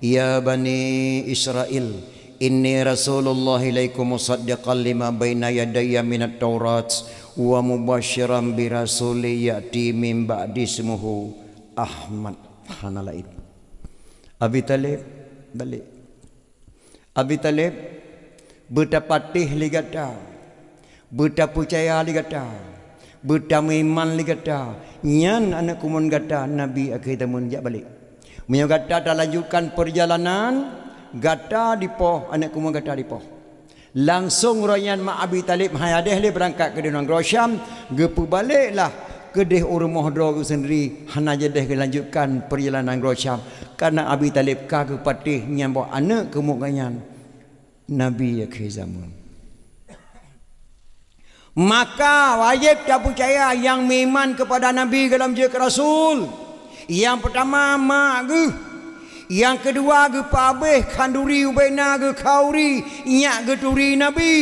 "Ya bani Israil, inni rasulullah ilaikum musaddiqan lima baina yadayya minat Taurat wa mubasyiran bi rasulin ya'ti min ba'di ismuhu Ahmad." Hana laén. Abi Thalib, balik. Abi Thalib, beutapatéh lé gata, beutapeucaya lé gata, beutameuiman lé gata, nyan aneuëk keumuen gata Nabi akhé zaman jak balek. Meunyoe gata talanjutkan peurjalanan, gata dipoh, aneuëk keumuen gata dipoh. Langsong uroe nyan mak Abi Thalib han jadeh lé beurangkat keudeh nanggroe Syam, geupeubaleklah keudeh u rumoh droe geuh seundiri, hana jadeh geulanjutkan peurjalanan nanggroe Syam. Kareuna Abi Thalib ka geupatéh nyang boh aneuëk keumuen geuh nyan Nabi akhé zaman. Maka wajéb tapeucaya nyang meuiman keupada Nabi gohlom jeuet keu rasul. Nyang peutama mak geuh, nyang keudua geupeuabéh khanduri ubé na geukhauri nyak geuturi Nabi.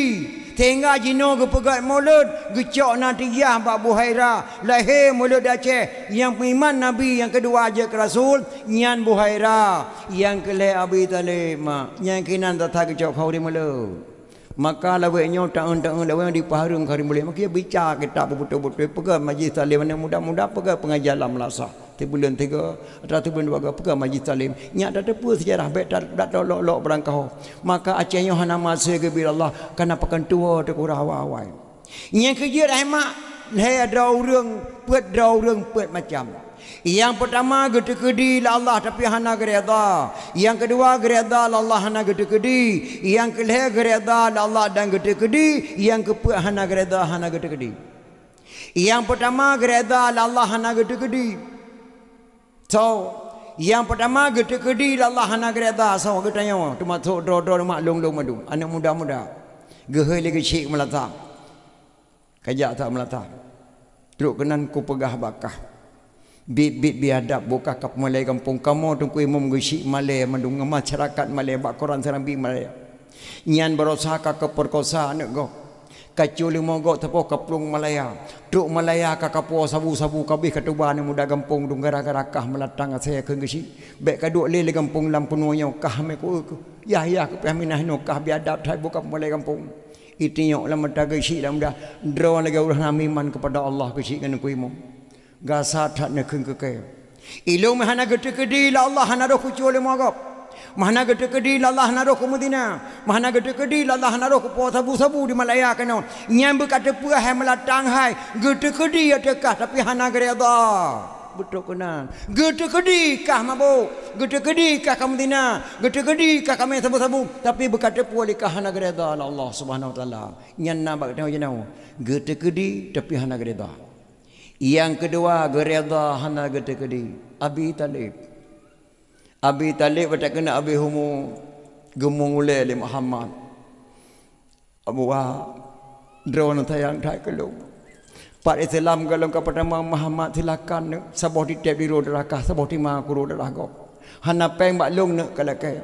Sehingga jinoe geupeugét mulod, geucok natijah bak Buhaira, lahé mulod Aceh nyang meuiman Nabi nyang keudua jeuet keu rasul, nyan Buhaira, nyang keulhée Abi Thalib mak, nyang keunan that-that geucok khauri mulod. Maka lawét nyoe taeun-taeun lawét nyoe dipahareueng khauri mulod, maka bica kitab beutôi-beutôi, peugah majlis taklim aneuëk muda-muda, peugah peungajian lam madrasah. Buleuen tiga, atra buleuen dua, peugah majlis taklim. Nyak tateupeue seujarah, bék ta-, dak lok-lok barangkaho. Maka Aceh nyoe hana maséh geubri Allah, kana pakon tuwoe teukurah awai-awai. Nyang keujeuet hai mak, lhée droe ureuëng, peuet droe ureuëng, peuet macam. Nyang peutama geuteukeudi lé Allah tapi hana geuredha. Nyang keudua geuredha lé Allah hana geuteukeudi. Nyang keulhée geuredha lé Allah dan geuteukeudi. Nyang keupeuet hana geuredha, hana geuteukeudi. Nyang peutama geuredha lé Allah hana geuteukeudi. So, nyang peutama geuteukeudi lé Allah hana geuredha. So, geutanyoe teumasok droe-droe mak lôn-lôn mandum, aneuëk muda-muda. Geuhôi lé geuchik meulata. Kajak that meulata. Trok keunan kupeugah bak kah. Biet-biet biadab bukah ka peumalée gampông kamoe Teungku Imum geuchik malée mandum ngon masyarakat malée bak koran Serambi malée. Nyan barosa ka keupeukosa aneuëk gob. Ka cue leumo gob teupoh ka plueng Malaya. Trok Malaya ka kapuwoe sabu-sabu ka abéh ka tuba aneuëk muda gampông dum gara-gara kah meulatang asée kheun geuchik. Bék ka duek lé lé gampông lam keunoe nyoe kah mé ku-, yah-yah keupiah minah inoe kah biadab that bukah peumalée gampông. Itinyok lam mata geuchik lam muda, droe lagée ureuëng hana meuiman keupada Allah geuchik ngon Teungku Imum. Gasat that neukheun keu kée. Ilôn meuhana geuteukeudi lé Allah hana roh kucue leumo gob. Meuhana geuteukeudi lé Allah hana roh kumeuzina. Meuhana geuteukeudi lé Allah hana roh kupuwoe sabu-sabu di Malaya keunoe. Nyan beuka teupeue hai meulatang hai geuteukeudi ateueh kah tapi hana geuredha. Beutôi keunan. Geuteukeudi kah mabök, geuteukeudi kah kameuzina, geuteukeudi kah kamé sabu-sabu, tapi beuka teupeue lé kah hana geuredha lé Allah Subhanahu Wa Taala. Nyan na bak tanyoe jinoe. Geuteukeudi tapi hana geuredha. Nyang keudua geuredha hana geuteukeudi. Abi Thalib. Abi Thalib watée keuneuk abéh umu geumong ulée lé Muhammad. Abu Wahab, droeneuh sayang that keu lôn. Pat Islam gohlom ka peutamong Muhammad silakan neuh, saboh titeb di uroe darah kah, saboh tima keu uroe darah gob. Hana péng bak lôn neuh ka lakée.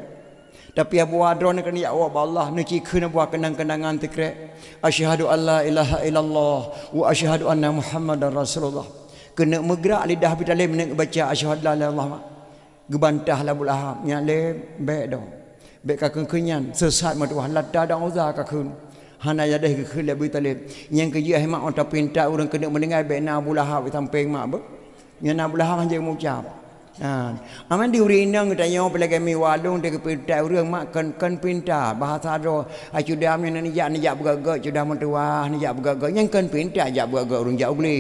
Tapi Abu Wahab droeneuh keuneuk jak woe bak Allah, neucikheun Abu Wahab keunang-keunangan sikrek. Asyhadu an la ilaha illallah wa asyhadu anna Muhammadar Rasulullah. Keuneuk meugrak lidah Abi Thalib neuh baca asyhadu an la ilaha illallah. Geubantah lé Abu Lahab, nyak lé bék dong. Bék ka kheun-kheun nyan, seusat meutuwah, Lata dan Uzza ka kheun. Hana jadeh geukheun lé Abi Thalib. Nyang keujeuet hai mak, ata pinta ureuëng keuneuk meuninggai bék na Abu Lahab sampéng mak beuh. Nyan na Abu Lahab hana jeuet meucab. Ha. Aman di ureuëng inong geutanyoe peulagée mi walong di geupinta ureuëng mak kon, kon pinta. Bahasa droe, ai cuda meunyoe neujak, neujak beugét-gét, cuda meutuwah, neujak beugét-gét. Nyan kon pinta jak beugét-gét ureuëng jak u glé.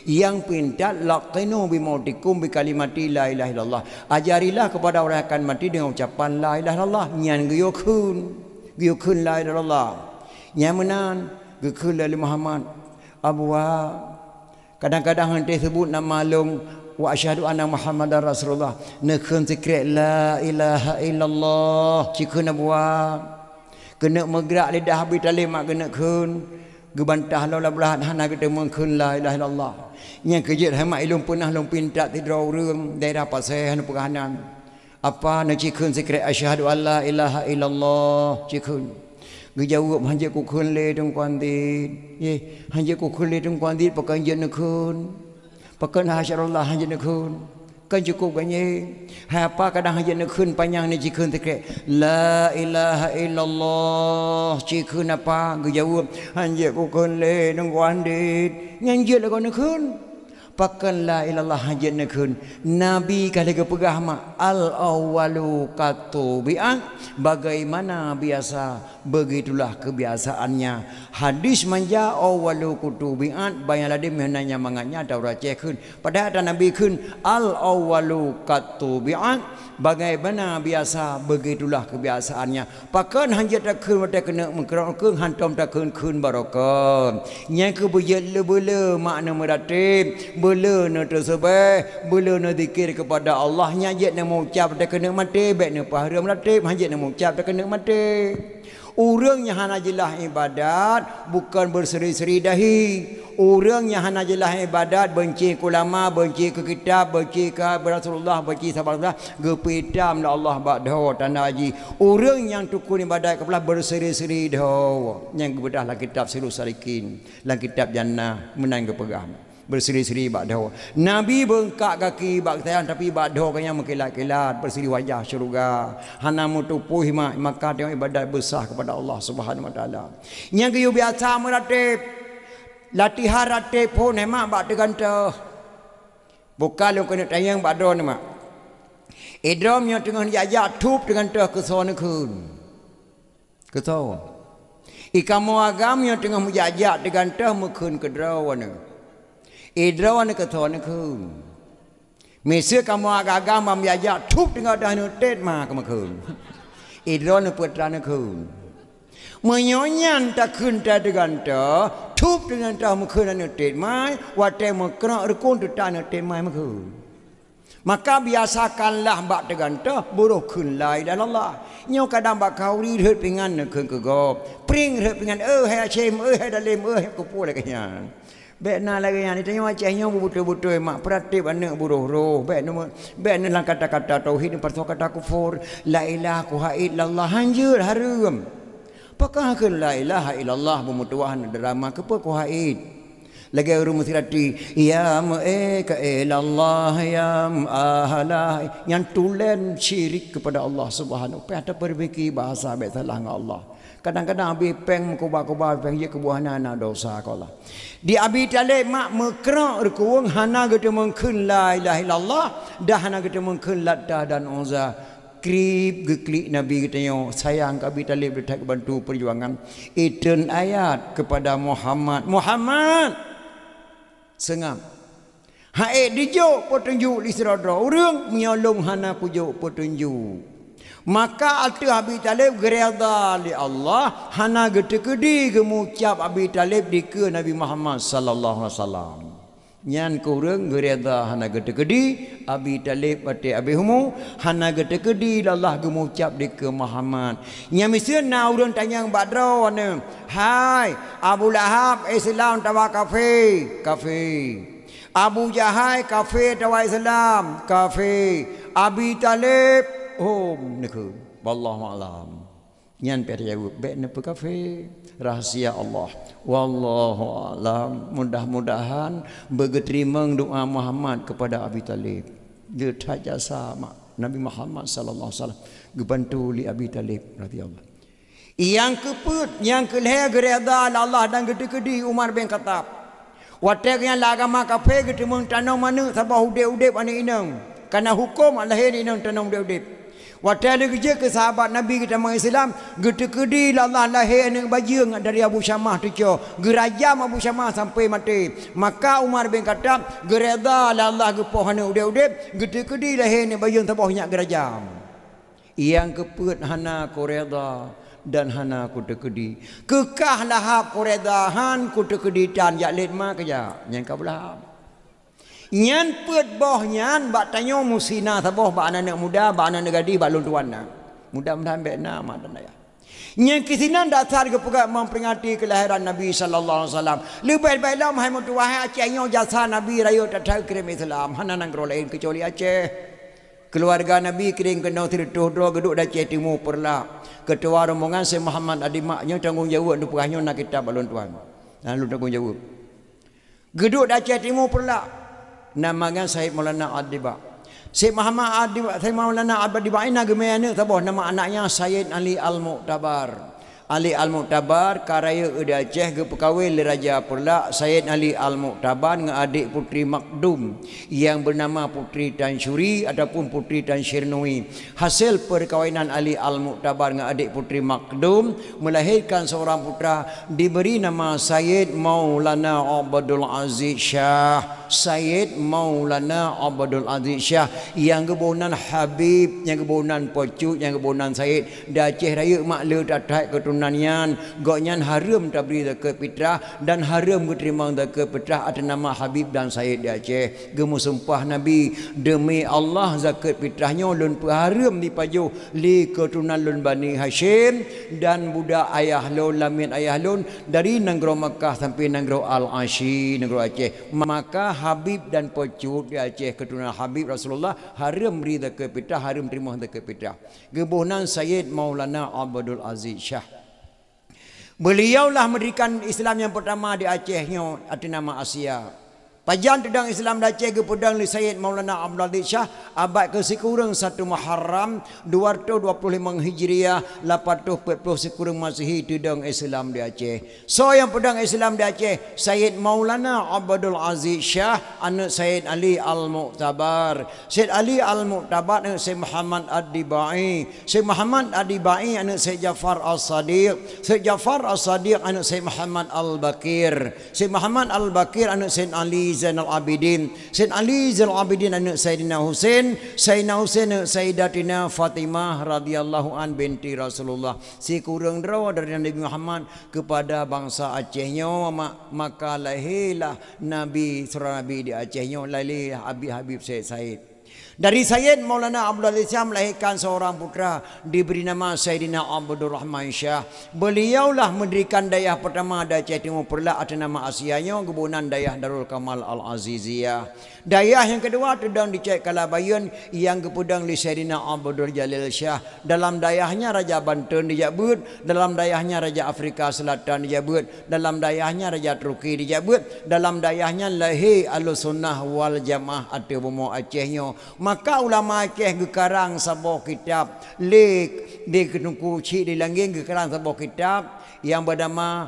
Nyang pinta laqinu bi mautikum bi kalimati la ilaha illallah. Ajarilah kepada orang yang akan mati dengan ucapan la ilaha illallah. Nyan geuyue kheun. Geuyue kheun la ilaha illallah. Nyan meunan geukheun lé Muhammad. Abu Wahab. Kadang-kadang hana teusebut nama lôn wa asyhadu anna Muhammadar Rasulullah. Neukheun sikrek la ilaha illallah. Cikheun Abu Wahab. Keuneuk meugrak lidah Abi Thalib mak geuneuk kheun, geubantah lom Abu Lahab hana geuteumé kheun la ilaha illallah. Nyang keujeuet hai mak ilôn peunah lôn pinta sidroe ureuëng daerah Pasé hana peugah nan. Apa neucikheun sikrek asyhadu an la ilaha illallah cikheun. Geujaweueb hana jeuet kukheun lé Teungku Andit. Yeh, hana jeuet kukheun lé Teungku Andit pakon jeuet neukheun. Pakon asyhadu an la ilaha illallah hana jeuet neukheun. Kan cukôp ganyée. Hai apa kadang hana jeuet neukheun panyang neucikheun sikrek. La ilaha illallah. Cikheun apa? Geujaweueb, hana jeuet kukheun lé Teungku Andit. Nyan jeuet lagoe neukheun. Pakon la ilaha illallah hana jeuet neukheun? Nabi ka lheueh geupeugah mak, al-awwalu kattubi'at, bagaimana biasa begitulah kebiasaannya. Hadis manja awwalu kutubi'at, baya ladem meunan nyang mangat nyan ata ureuëng Aceh kheun. Padahai ata Nabi kheun, al-awwalu kattubi'at, bagaimana biasa begitulah kebiasaannya. Pakon hana jeuet takheun watée keuneuk meukrong kheun, hantom takheun kheun barokon. Nyang keu beujeuet le beule mak neumeuratéb, beule neuteuseubeh, beule neuzikir keupada Allah, nyan jeuet neumeuucab watée keuneuk maté, bék neupahreuem ratéb, hana jeuet neumeuucab watée keuneuk maté. Ureuëng nyang hana jeulaih iébadat, bukon beuseri-seri dahi. Ureuëng nyang hana jeulaih iébadat, beunci keu ulama, beunci keu kitab, beunci keu Rasulullah, beunci sahabat Rasulullah, geupeuitam lé Allah bak dhoe tanda jih. Ureuëng nyang tukon iébadat keupeulah beuseri-seri dhoe. Nyang geubeudôh lam kitab Sairus Salikin, lam kitab Jannah, meunan geupeugah. Beuseri-seri bak dhoe. Nabi beungkak gaki bak sayang, tapi bak dhoe gobnyan meukilat-kilat, beuseri wajah syeuruga. Hana meutupeue mak, maka teuh iébadat beusah keupada Allah Subhanahu Wa Taala. Nyang geuyue biasa meuratéb, latihan ratéb phon hai mak bak teugantoh. Buka lôn keuneuk tanyong bak droeneuh mak. Idroe meunyoe teungoh jak-jak thôb teugantoh keusoe neukheun. Keusoe. Ikamoe agam meunyoe teungoh meujak-jak teugantoh meukheun keudroe neuh. Idroe neuh keusoe neukheun. Miseue kamoe agam-agam ban jak-jak thôb teugantoh neuh tet ma keumeukheun. Idroe neuh peutra neukheun. Meunyoe nyan takheun ta teugantoh, thôb teugantoh meukheun aneuk tet mai, watée meukrok rukon teuta aneuk tet mai meukheun. Maka biasakanlah bak teugantoh, buroh kheun la ilaha illallah. Nyoe kadang bak khanduri rhot pingan neukheun keu gob. Pring rhot pingan, "Eh, hai Aceh, eh, hai Dalem, eh, hai kupu lagée nyan." Bék na lagée nyan, tanyoe Aceh nyoe beubeutôi-beutôi mak, peuratéb aneuk buroh roh, bék neu-, bék neu lam kata-kata tauhid, neu pasoe kata kufur, la ilaha kuhait lallah, hanjeuet, hareuem. Pakon kheun la ilaha illallah beumeutuwah hana drama, keupeue kuhait? Lagée ureuëng meusirati, "Ya meu'e ka ilallah, ya meu'ahalah." Nyan tulen syirik kepada Allah Subhanahu. Payah tapeurbaiki bahasa bék salah ngon Allah. Kadang-kadang abéh péng meukuba-kuba péng jeuet keubuah hana na dosa keu Allah. Di Abi Thalib mak meukrok reukuweueng hana geuteumeung kheun la ilaha illallah, dah hana geuteumeung kheun Lata dan Uzza. Krib geuklik Nabi geutanyoe, sayang keu Abi Thalib, that geubantu peujuangan. Itreun ayat keupada Muhammad, "Muhammad! Seungab! Ha'ék dijok peutunjuk lé sidroe-droe ureuëng meunyoe lôn hana kujok peutunjuk." Maka ateueh Abi Thalib geuredha lé Allah, hana geuteukeudi geumucab Abi Thalib dikeue Nabi Muhammad sallallahu alaihi wasallam. Nyan keuh ureuëng geuredha hana geuteukeudi Abi Thalib watée abéh umu, hana geuteukeudi lé Allah geumucab dikeue Muhammad. Nyan miseue na ureuëng tanyong bak droeneuh, "Hai, Abu Lahab, Islam atawa kafé?" "Kafé." "Abu Jahai, kafé atawa Islam?" "Kafé." "Abi Thalib?" "Hom," neukheun. Wallahu a'lam. Nyan pih tajaweueb, bék neupeukafé, rahasia Allah. Wallahu a'lam. Mudah-mudahan beugeuteurimong doa Muhammad keupada Abi Thalib. Geuh that jasa mak Nabi Muhammad sallallahu alaihi wasallam geubantu lé Abi Thalib radhiyallahu. Nyang keupeuet, nyang keulhée geuredha lé Allah dan geuteukeudi Umar bin Khattab. Watée gobnyan lam agama kafé geuteumeung tanom aneuk saboh udeb-udeb aneuk inong, kana huköm lahé aneuk inong tanom udeb-udeb. Watée lheueh geujeuet keu sahabat Nabi geutamong Islam, geuteukeudi lé Allah lahé aneuk bajeueng dari Abu Syamah teucoe, geurajam Abu Syamah sampoe maté. Maka Umar bin Khattab geuredha lé Allah geupoh aneuk udeb-udeb, geuteukeudi lahé aneuk bajeueng saboh nyak geurajam. Nyang keupeuet hana kuredha dan hana kuteukeudi. Keu kah Lahab kuredha han kuteukeudi tan jak lét ma keujak nyang ka beulaham. Nyan peuet boh nyan bak tanyoe musti na saboh bak aneuk muda, bak aneuk gadih, bak lôn tuan na. Mudah-mudahan bék na mak dan ayah. Nyang keusinan dasar geupeugah memperingati kelahiran Nabi sallallahu alaihi wasallam. Leubeh baik lom hai meutuwah hai Aceh nyoe jasa Nabi rayeuk that-that keurim Islam. Hana nanggroe laén keucuali Aceh. Keuluwarga Nabi kirém keunoe sireutôh droe geuduek di Aceh Timu Peureulak. Keutua rombongan Syekh Muhammad Adimak nyoe tanggong jaweueb neupeugah nyoe na kitab bak lôn tuan. Na lôn tanggong jaweueb. Geuduek di Aceh Timu Peureulak. Nama nyan Said Maulana Adimak. Syekh Muhammad Adimak, Syekh Maulana Adimak na geumé aneuk saboh nama anaknya Said Ali Al-Muktabar. Ali Al-Muktabar ka rayeuk di Aceh geupeukawén lé Raja Peureulak Said Ali Al-Muktabar ngon adék Putri Makdum nyang beunama Putri Tansyuri ataupun Putri Tansyirnui. Hasil peukawinan Ali Al-Muktabar ngon adék Putri Makdum melahirkan seorang putra diberi nama Said Maulana Abdul Aziz Syah. Said Maulana Abdul Aziz Syah nyang geuboh nan Habib, nyang geuboh nan Pocut, nyang geuboh nan Said. Di Aceh rayeuk mak le that-that keuturonan nyan, gobnyan hareuem tabri zakeuet fitrah dan hareuem geuteurimong zakeuet fitrah ateueh nama Habib dan Said di Aceh. Geumeusumpah Nabi, "Deumi Allah, zakeuet fitrah nyoe lôn peuhareuem dipajoh lé keuturonan lôn Bani Hasyim dan budak ayah lôn, lamiet ayah lôn dari nanggroe Makkah sampoe nanggroe Al-Asyi, nanggroe Aceh." Maka Habib dan Pocut di Aceh keuturonan Habib Rasulullah hareuem bri zakeuet fitrah, hareuem teurimong zakeuet fitrah. Geuboh nan Said Maulana Abdul Aziz Syah. Beliaulah mendirikan Islam nyang pertama di Aceh nyoe ateueh nama Asia. Pajan teudong Islam di Aceh geupeudong lé Sayyid Maulana Abdul Aziz Syah, abad keu sikureueng satu Muharram, dua ratus dua puluh lima Hijriah, lapan ratus empat puluh sikureueng Masehi teudong Islam di Aceh. Soe nyang peudong Islam di Aceh? Sayyid Maulana Abdul Aziz Syah, aneuk Sayyid Ali Al-Mu'tabar. Sayyid Ali Al-Mu'tabar, aneuk Sayyid Muhammad Ad-Dibai. Sayyid Muhammad Ad-Dibai, aneuk Sayyid Ja'far As-Sadiq. Sayyid Ja'far As-Sadiq, aneuk Sayyid Muhammad Al-Baqir. Sayyid Muhammad Al-Baqir, aneuk Sayyid Ali Zainal Abidin. Sayyid Ali Zainal Abidin, aneuk Sayyidina Husain. Sayyidina Husain, aneuk Sayyidatina Fatimah radhiyallahu an binti Rasulullah. Sikureueng droe dari Nabi Muhammad kepada bangsa Aceh nyoe, ma-, maka lahirlah Nabi, seorang Nabi di Aceh nyoe, lahirlah Habib-Habib Said-Said. Dari Sayyid Maulana Abdul Aziz Syah melahirkan seorang putra diberi nama Sayyidina Abdul Rahman Syah. Beliaulah mendirikan dayah pertama di Aceh Timur Peureulak atau nama Asia nyoe geuboh nan Dayah Darul Kamal Al-Aziziyah. Dayah nyang keudua teudong di Cot Kalabayeuen nyang geupeudong lé Saidina Abdul Jalil Syah. Dalam dayah nyan Raja Banten dijak beuet, dalam dayah nyan Raja Afrika Selatan dijak beuet, dalam dayah nyan Raja Turki dijak beuet, dalam dayah nyan lahé Ahlussunnah wal Jamaah ateueh bumoe Aceh nyoe. Maka ulama Aceh geukarang saboh kitab lé, lé Teungku Chik di Langin geukarang saboh kitab nyang bernama,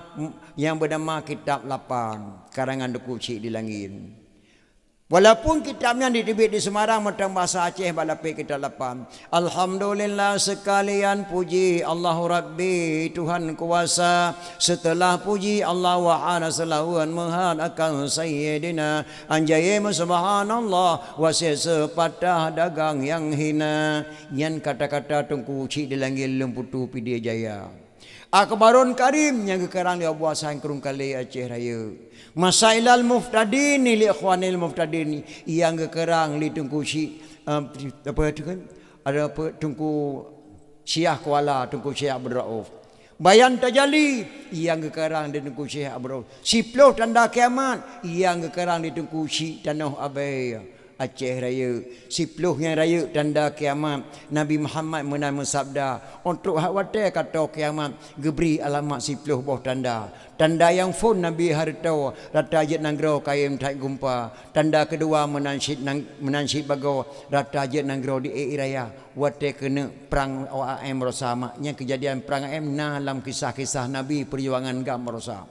nyang bernama Kitab Lapan, karangan Teungku Chik di Langin. Walaupun kitab nyan diteubiet di Semarang mantong basa Aceh bak lapéh kitab lapan. Alhamdulillah, seukalian puji Allahu Rabbi, Tuhan kuasa. Seuteulah puji Allah, wa ana seulawan meuhat akan Sayyidina. Anjaye meusubhanallah, wa seuseupatah dagang nyang hina. Nyan kata-kata Teungku Chik di Langin Leumputue Pidie Jaya. Akhbarun Karim nyang geukarang lé Abu Hasan Krueng Kalé Aceh Rayeuk. Masailal Muhtadin li Ikhwanil Muhtadin nyang geukarang lé Teungku Chik, eh, apa tu kan? Ada apa? Teungku Syiah Kuala, Teungku Syiah Abdul Rauf. Bayan Tajali nyang geukarang lé Teungku Syiah Abdul Rauf. Siploh Tanda Kiamat nyang geukarang lé Teungku Chik Tanoh Abee. Aceh Rayeuk, siploh nyang rayeuk tanda kiamat. Nabi Muhammad meunan meusabda, "Óh trok hak watée ka tô kiamat, geubri alamat siploh boh tanda. Tanda nyang phon Nabi hareutoe, rata jeuet nanggroe kayém that gumpa. Tanda keudua meunan cit nang-, meunan cit bagoe, rata jeuet nanggroe di ék raya." Watée keuneuk prang awak A M Rosa mak, nyang keujadian prang A M na lam kisah-kisah Nabi peujuangan GAM Rosa.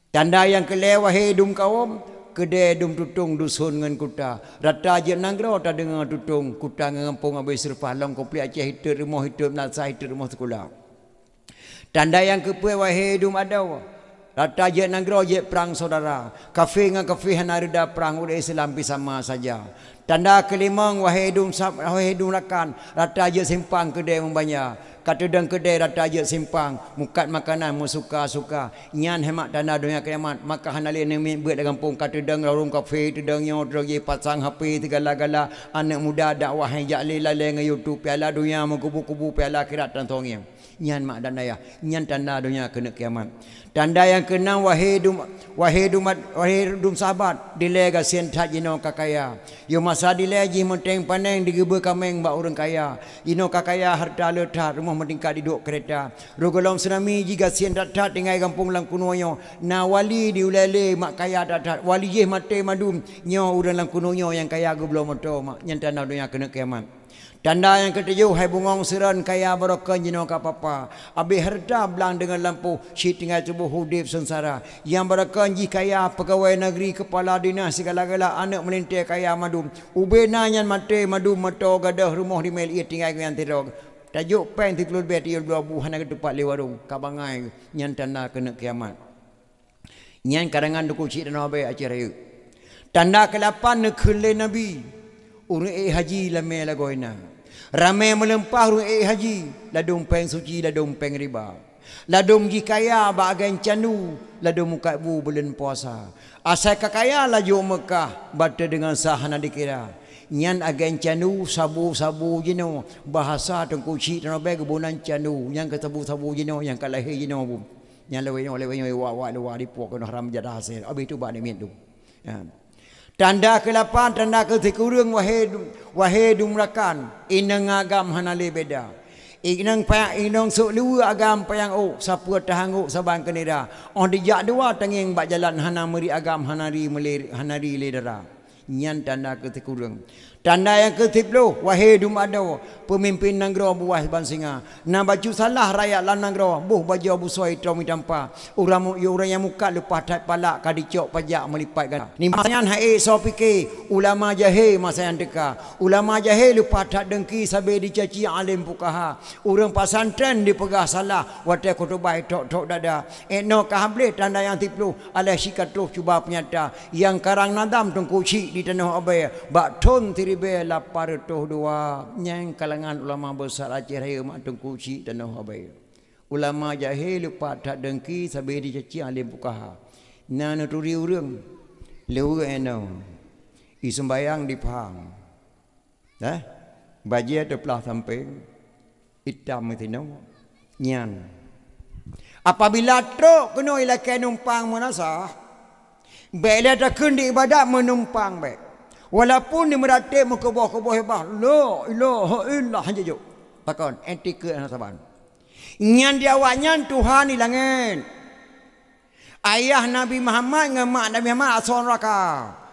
Tanda nyang keu lhée, wahé dum kawöm, keudée dum tutong duson ngon kuta. Rata jeuet nanggroe tadeungoe tutong, kuta ngon gampông abéh seureupah, lam konflik Aceh hitot rumoh, hitot meunasah, hitot rumoh sikula. Tanda nyang keu peuet, wahé dum adoe, rata jeuet nanggroe jeuet prang syedara. Kafé ngon kafé hana reuda prang, ureuëng Islam pih sama saja. Tanda keulimong, wahé dum sab-, wahé dum rakan, rata jeuet simpang keudée meubanja. Ka teudong keudée rata jeuet simpang, mukat makanan meusuka-suka. Nyan hé mak tanda donya kiamat, maka hana lé neumiet beuet lam gampông. Ka teudong lam rumoh kafé, teudong nyoe, teudong jih pasang H P sigala-gala. Aneuëk muda dakwah nyang jak lé lalée ngon YouTube, piala donya meukubu-kubu, piala akhirat tan songieng. Nyan mak dan ayah, nyan tanda donya keuneuk kiamat. Tanda nyang keunam, wahé dum-, wahé dum-, wahé dum sahabat, dilée gasien that jinoe ka kaya. Yoh masa dilée jih meuténg paneng digeubeu kaméng bak ureuëng kaya. Jinoe ka kaya hareuta le that, rumoh meutingkat diduek keureta. Roh gohlom tsunami jih gasien that-that tinggai gampông lam keunoe nyoe. Na wali di ulée lé mak kaya that-that. Wali jih maté mandum, nyoe ureuëng lam keunoe nyoe nyang kaya geubloe moto mak, nyan tanda donya keuneuk kiamat. Tanda nyang keutujoh, hai bungöng seuron kaya barokon jinoe ka papa. Abéh hareuta blang deungon lampôh, cit tinggai tuboh udeb seungsara. Nyang barokon jih kaya peugawée nagri, keupala dinas sigala-gala, aneuëk meulintée kaya mandum. Ubé na nyan maté mandum, moto gadôh, rumoh rimé ié tinggai ngon sidroe. Tajok péng siplôh leubeh, tiyôh dua bu hana geutupat lé warông, ka bangai, nyan tanda keuneuk kiamat. Nyan karangan Teungku Chik Tanoh Abee Aceh Rayeuk. Tanda keulapan neukheun lé Nabi, ureuëng ék haji lamé lagoe na. Ramé meulimpah ureuëng ék haji, ladôm péng suci, ladôm péng riba. Ladôm jih kaya bak agen candu, ladôm mukat bu buleuen puasa. Asai ka kaya laju u Meukah, batée deungon sah hana dikira. Nyan agen candu, sabu-sabu jinoe, bahasa Teungku Chik Tanoh Abee geuboh nan candu, nyang keu sabu-sabu jinoe, nyang ka lahé jinoe bu. Nyan lewat nyoe, lewat nyoe, wak-wak luwa dipuek keunoe haram jadah hasé. Abéh tu bak namiet tu. Ya. Tanda keulapan, tanda keu sikureueng, wahé dum-, wahé dum rakan, inong agam hana lé beda. Inong payang, inong sôk luweue agam payang ôk, sapeue tahanggôk saban keunira. Óh dijak dua tangieng bak jalan, hana meuri agam, hana ri meulé, hana ri lé dara. Nyan tanda keu sikureueng. Tanda nyang keu siploh, wahé dum adoe, peumimpén nanggroe buwah ban singa. Na bacut salah rakyat lam nanggroe, boh bajoe busoi tom itampa. Urang mu-, urang nyang mukat leupah that palak ka dicok pajak meulipat ganda. Nibak nyan hai soe pike, ulama jahé masa nyan teuka. Ulama jahé leupah that deungki sabe dicaci além pukaha. Ureuëng pesantren dipeugah salah watée khutubah, tok-tok dada. Ék noe ka habéh tanda nyang siploh, alah sikatroh cuba peunyata. Nyang karang nadam Teungku Chik di Tanoh Abée bak thon siribée lapan reutôh dua. Nyang kalangan ulama besar Aceh Raya mak Teungku Chik Tanoh Abée. Ulama jahé leupah that deungki sabe dicaci além pukaha. Na neuturi ureuëng, luweue inoe, iseumbayang dipaham. Nah, bajée teuplah sampéng, itam meutinoe. Nyan, apabila trok keunoe ilakée numpang meunasah, bék lé takheun di ibadat meunumpang bék. Walaupun di meuratéb meukeubah-keubah heubah, "La ilaha illallah," hana jijok. Pakon, etikeuet hana saban. Nyan di awaknyan Tuhan di langét. Ayah Nabi Muhammad ngon mak Nabi Muhammad asoe nuraka.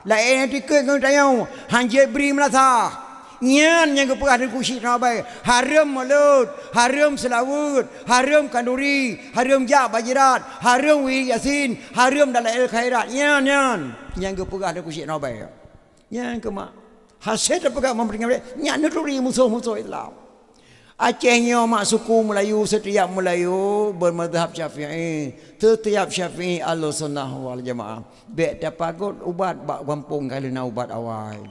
Laén tikeuet ngon tanyoe, hanjeuet bri meunasah. Nyan nyang geupeugah Teungku Chik Tanoh Abée, hareuem mulod, hareuem seulaweuet, hareuem kanduri, hareuem jak bak jirat, hareuem wirid Yasin, hareuem dalail khairat. Nyan, nyan nyang geupeugah Teungku Chik Tanoh Abée. Nyang keumak, hase teupeugah meupeuninggai, nyan neuturi musoh-musoh Islam. Aceh nyoe mak suku Meulayu, setiap Meulayu bermazhab Syafi'i, setiap Syafi'i Ahlussunnah wal Jamaah. Bék tapagot ubat bak gampông ka lheueh na ubat awai.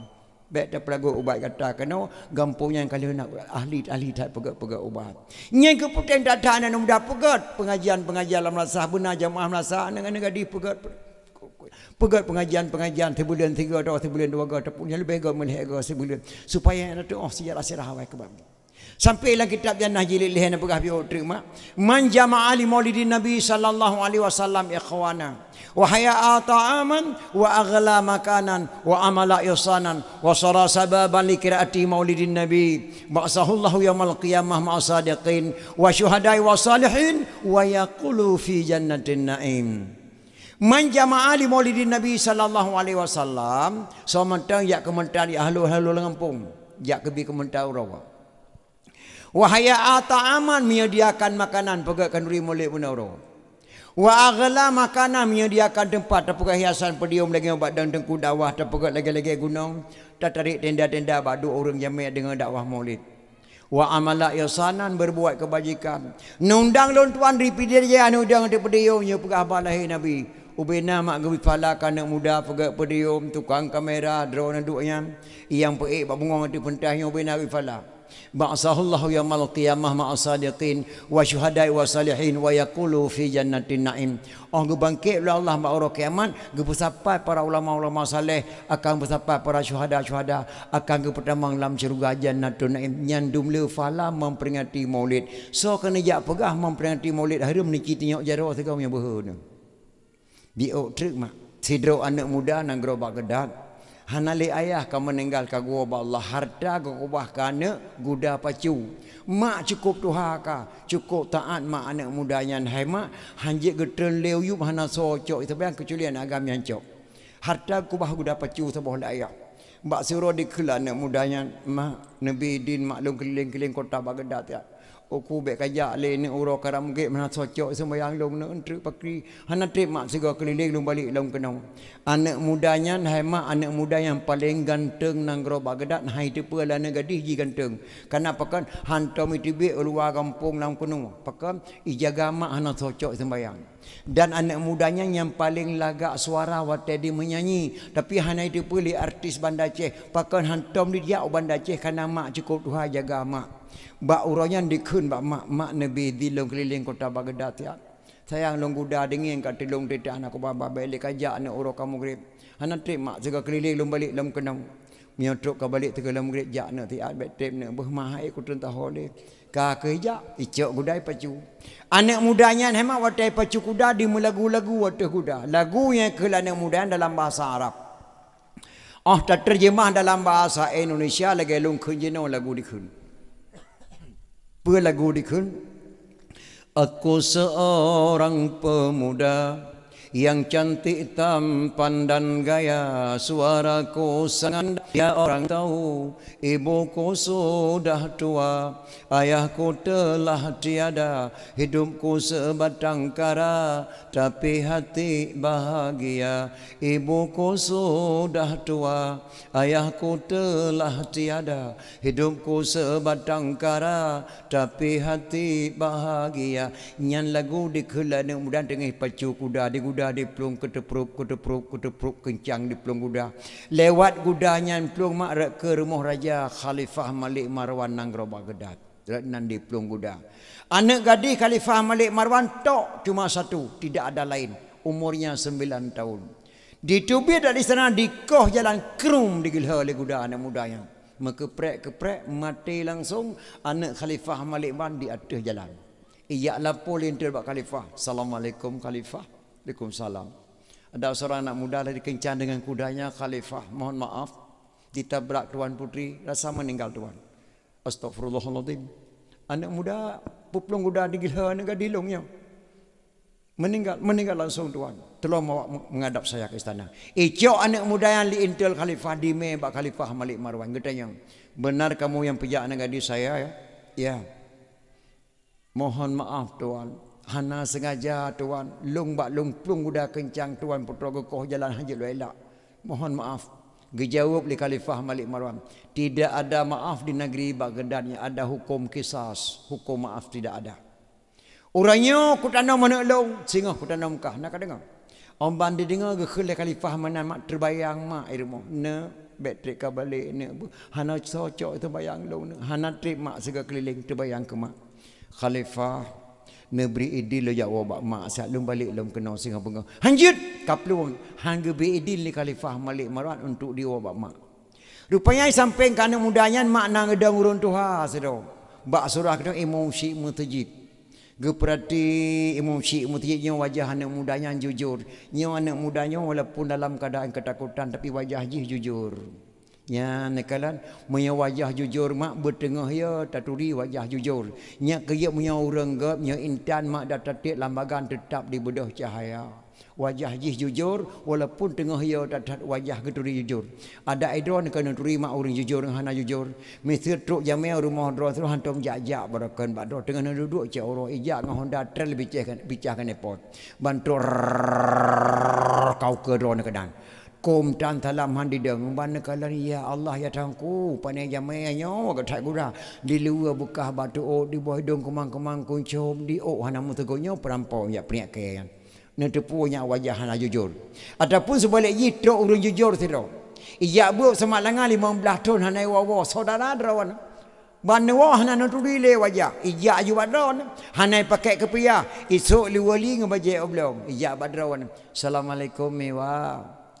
Bék tapagot ubat gata keunoe, gampông nyan ka lheueh na ahli-ahli that peugét-peugét ubat. Nyang keu peuténg that-that aneuk muda peugét pengajian-pengajian lam madrasah, beuna jamaah madrasah, aneuk-aneuk gadih peugét. Peugét pengajian-pengajian sibuleuen sigoe, sibuleuen dua goe, teupeu nyan leubeh goe meulhèe goe sibuleuen, supaya na teuoh seujarah-seujarah awai keubah. Sampai lam kitab Jannah jilid lhèe na peugah piôh treuk mak, "Man jama'a li maulidin Nabi sallallahu alaihi wasallam ikhwana, wa hayya'a ta'aman, wa aghla makanan, wa amala ihsanan, wa sara sababan li qiraati maulidin Nabi, ba'atsahullahu yaumal qiyamah ma'a sadiqin, wa syuhada'i wa salihin, wa yaqulu fi jannatin na'im." Man jama'a li maulidin Nabi sallallahu alaihi wasallam, soe mantong jak keumeuntan di ahlu-ahlu lam gampông, jak keubi keumeuntan uroe. Wa hayya'a ta'aman, menyediakan makanan peugét kanduri mulod beuna uroe. Wa aghla makanan, menyediakan teumpat tapeugét hiasan podium lagèe bak dang teungku dakwah, tapeugét lagèe-lagèe gunong, tatarék tenda-tenda bak duek ureueng jamèe deungö dakwah maulid. Wa amala ihsanan, berbuat kebajikan. Neundang lôn tuan di Pidie Jaya, neundang di podium, nyoe peugah haba lahé Nabi. Ubena mak geubi phala keu aneuk muda peugét podium, tukang kamera, droeneuh duek nyan. Nyang peuék bak bungöng ateueh peuntas nyoe ubena geubi phala. Ba'atsahullahu yaumal qiyamah ma'a sadiqin, wa syuhada'i wa salihin, wa yaqulu fi jannatin na'im. Óh geubangkét lé Allah bak uroe kiamat, geupeusapat para ulama-ulama saleh, akan peusapat para syuhada-syuhada, akan geupeutamong lam syeuruga Jannatun Naim. Nyan dum le phala memperingati Maulid. Soe keuneuk jak peugah memperingati Maulid, hareuem neuci tinyok jaroe sigoe meunyoe beuhe neuh. Di ôk treuk mak, sidroe aneuk muda nanggroe Baghdad. Hana lé ayah ka meuninggai ka geuwoe bak Allah, harta geukeubah keu aneuk guda pacu. Mak cukôp tuha ka, cukôp taát mak aneuk muda nyan, hai mak, hanjeuet geutreun lé u yup hana soe cok, seubayang keucuali aneuk agam nyan cok. Harta geukeubah guda pacu saboh lé ayah. Bak siuroe dikheun lé aneuk muda nyan, "Mak, neubi idin mak lôn keuliléng-keuliléng kota Baghdad siat." "Uku bék kajak lé, neuh uroe ka rab meugreb, meunan soe cok seumayang lôn neuh, eunteuk pakri, hana treb mak sigoe keuliléng lôn balek lom keunoe." Aneuk muda nyan, hai mak, aneuk muda nyang paleng ganteng nanggroe Baghdad, hai teupeue lé aneuk gadih jih ganteng. Kana pakon, hantom iteubiet u luwa gampông lam keunoe. Pakon, ijaga mak hana soe cok seumayang. Dan aneuk muda nyan nyang paleng lagak suara watée jimeunyanyi, tapi hana jiteupeue lé artis Banda Aceh, pakon hantom jijak u Banda Aceh, kana mak cukôp tuha jaga mak. Bak uroe nyan dikheun bak mak, "Mak, neubi idin lôn keuliléng kota Baghdad siat. Sayang lôn guda deungieng ka teulông teuh hana kuba babée lé kajak neuh uroe ka meugreb. Hana treb mak sigoe keuliléng lôn balek lom keunoe." Meunyoe trok ka balek sigoe lom meugreb jak neuh siat, bék treb neuh, beuh mak hai kutreun taho lé. Ka keuh jak, icok guda ipacu. Aneuk muda nyan hai mak watée ipacu kuda dimeulagu-lagu ateueh guda. Lagu nyang kheun lé aneuk muda nyan dalam bahasa Arab. Óh tateurjeumah dalam bahasa Indonesia lagée lôn kheun jinoe lagu dikheun. Peue lagu dikheun? Aku seorang pemuda yang cantik tampan dan gaya, suaraku sengaja orang tahu. Ibuku sudah tua, ayahku telah tiada, hidupku sebatang kara, tapi hati bahagia. Ibuku sudah tua, ayahku telah tiada, hidupku sebatang kara, tapi hati bahagia. Nyan lagu dikheun lé aneuk muda teungoh pacu kuda, di guda diplueng keuteuprop, keuteuprop, keuteuprop keuncang diplueng guda. Lewat guda nyan plueng mak rot keu rumoh raja Khalifah Malik Marwan nanggroe Baghdad. Rot nan diplueng guda. Aneuk gadih Khalifah Malik Marwan tok cuma satu, tidak ada lain. Umurnya sembilan tahun. Diteubiet dari sana, dikoh jalan, krum, digeulhö lé guda aneuk muda nyan. Meukeuprek-keuprek, maté langsong, aneuk Khalifah Malik Marwan di ateueh jalan. Ijak lapor linto bak Khalifah. "Assalamualaikum Khalifah." "Waalaikumsalam." "Ada seorang anak muda lagi kencang dengan kudanya Khalifah. Mohon maaf, ditabrak Tuan Putri, rasa meninggal Tuan." "Astagfirullahaladzim. Aneuk muda peuplueng guda digeulhö aneuk gadih lôn nyoe. Meninggal, meninggal langsung Tuan. Tolong bawa menghadap saya ke istana." Icok aneuk muda nyan lé intel Khalifah, dimé bak Khalifah Malik Marwan, geutanyong, "Benar kamu yang pijak aneuk gadih saya, ya?" "Ya." "Mohon maaf Tuan, hana sengaja Tuan, lôn bak lôn plueng guda keuncang Tuan, putroe geukoh jalan hanjeuet lôn elak. Mohon maaf." Geujaweueb lé Khalifah Malik Marwan, "Tidak ada maaf di negeri Baghdad, yang ada hukum kisas, hukum maaf tidak ada." "Uroe nyoe kutanom aneuk lôn, singoh kutanom kah." Na kadeungoe? Óh ban dideungoe geukheun lé Khalifah meunan mak, teubayang mak i rumoh, "Neuk, bèk trép ka balek neuk, beuh, hana cocok teubayang lôn neuk, hana trép mak sigoe keulileng teubayang keu mak." "Khalifah, neubri idin lôn jak woe bak mak, siat lôn balek lom keunoe singoh beungoh." "Hanjeuet!" Ka plueng, han geubri idin lé Khalifah Malik Marwan untuk diwoe bak mak. Rupanya sampéng keu aneuk muda nyan mak na geudong ureueng tuha sidroe. Bak surah keudroe imum syik meuseujid. Geupeurati imum syik meuseujid nyoe wajah aneuk muda nyan jujur. Nyoe aneuk muda nyoe walaupun dalam keuadaan keutakutan tapi wajah jih jujur. Nyan neukalon, meunyoe wajah jujur mak beuteungoh yo taturi wajah jujur. Nyak keuh meunyoe ureueng gèt, meunyoe intan mak data tiek lam bagan teutap dibeudôh cahya. Wajah jih jujur, walaupun teungoh yo that-that wajah geuturi jujur. Adak droeneuh keuneuk turi mak ureueng jujur ngon hana jujur. Miseue trok jamèe u rumoh droe sidroe hantom jak-jak baroekon bak droe teungoh neuduek cok uroe ijak ngon Honda Trail bicah, bicah keuneuk pot. Ban trok rrrr kau keu droeneuh keunan. Kum tan salam han dideung, ban neukalon, "Ya Allah, ya Tuhanku, pane jamèe nyoe geuh that gura. Di luwa beukah batu ôk, di boh idông keumang-keumang kuncom, di ôk hana meuteugôt nyoe peurampo jak peuneuk kèe nyan." Neuteupeue nyan wajah hana jujur. Ataupun seubalek jih trok ureueng jujur sidroe. Ijak beuet seumak langa limong blaih thon hana iwoe-woe, syedara droeneuh. Ban neuwoe hana neuturi lé wajah, ijak aju bak droeneuh. Hana ipakék keupiah, isôk lé wali ngon bajèe oblong, ijak bak droeneuh. "Assalamualaikum, Mé wa."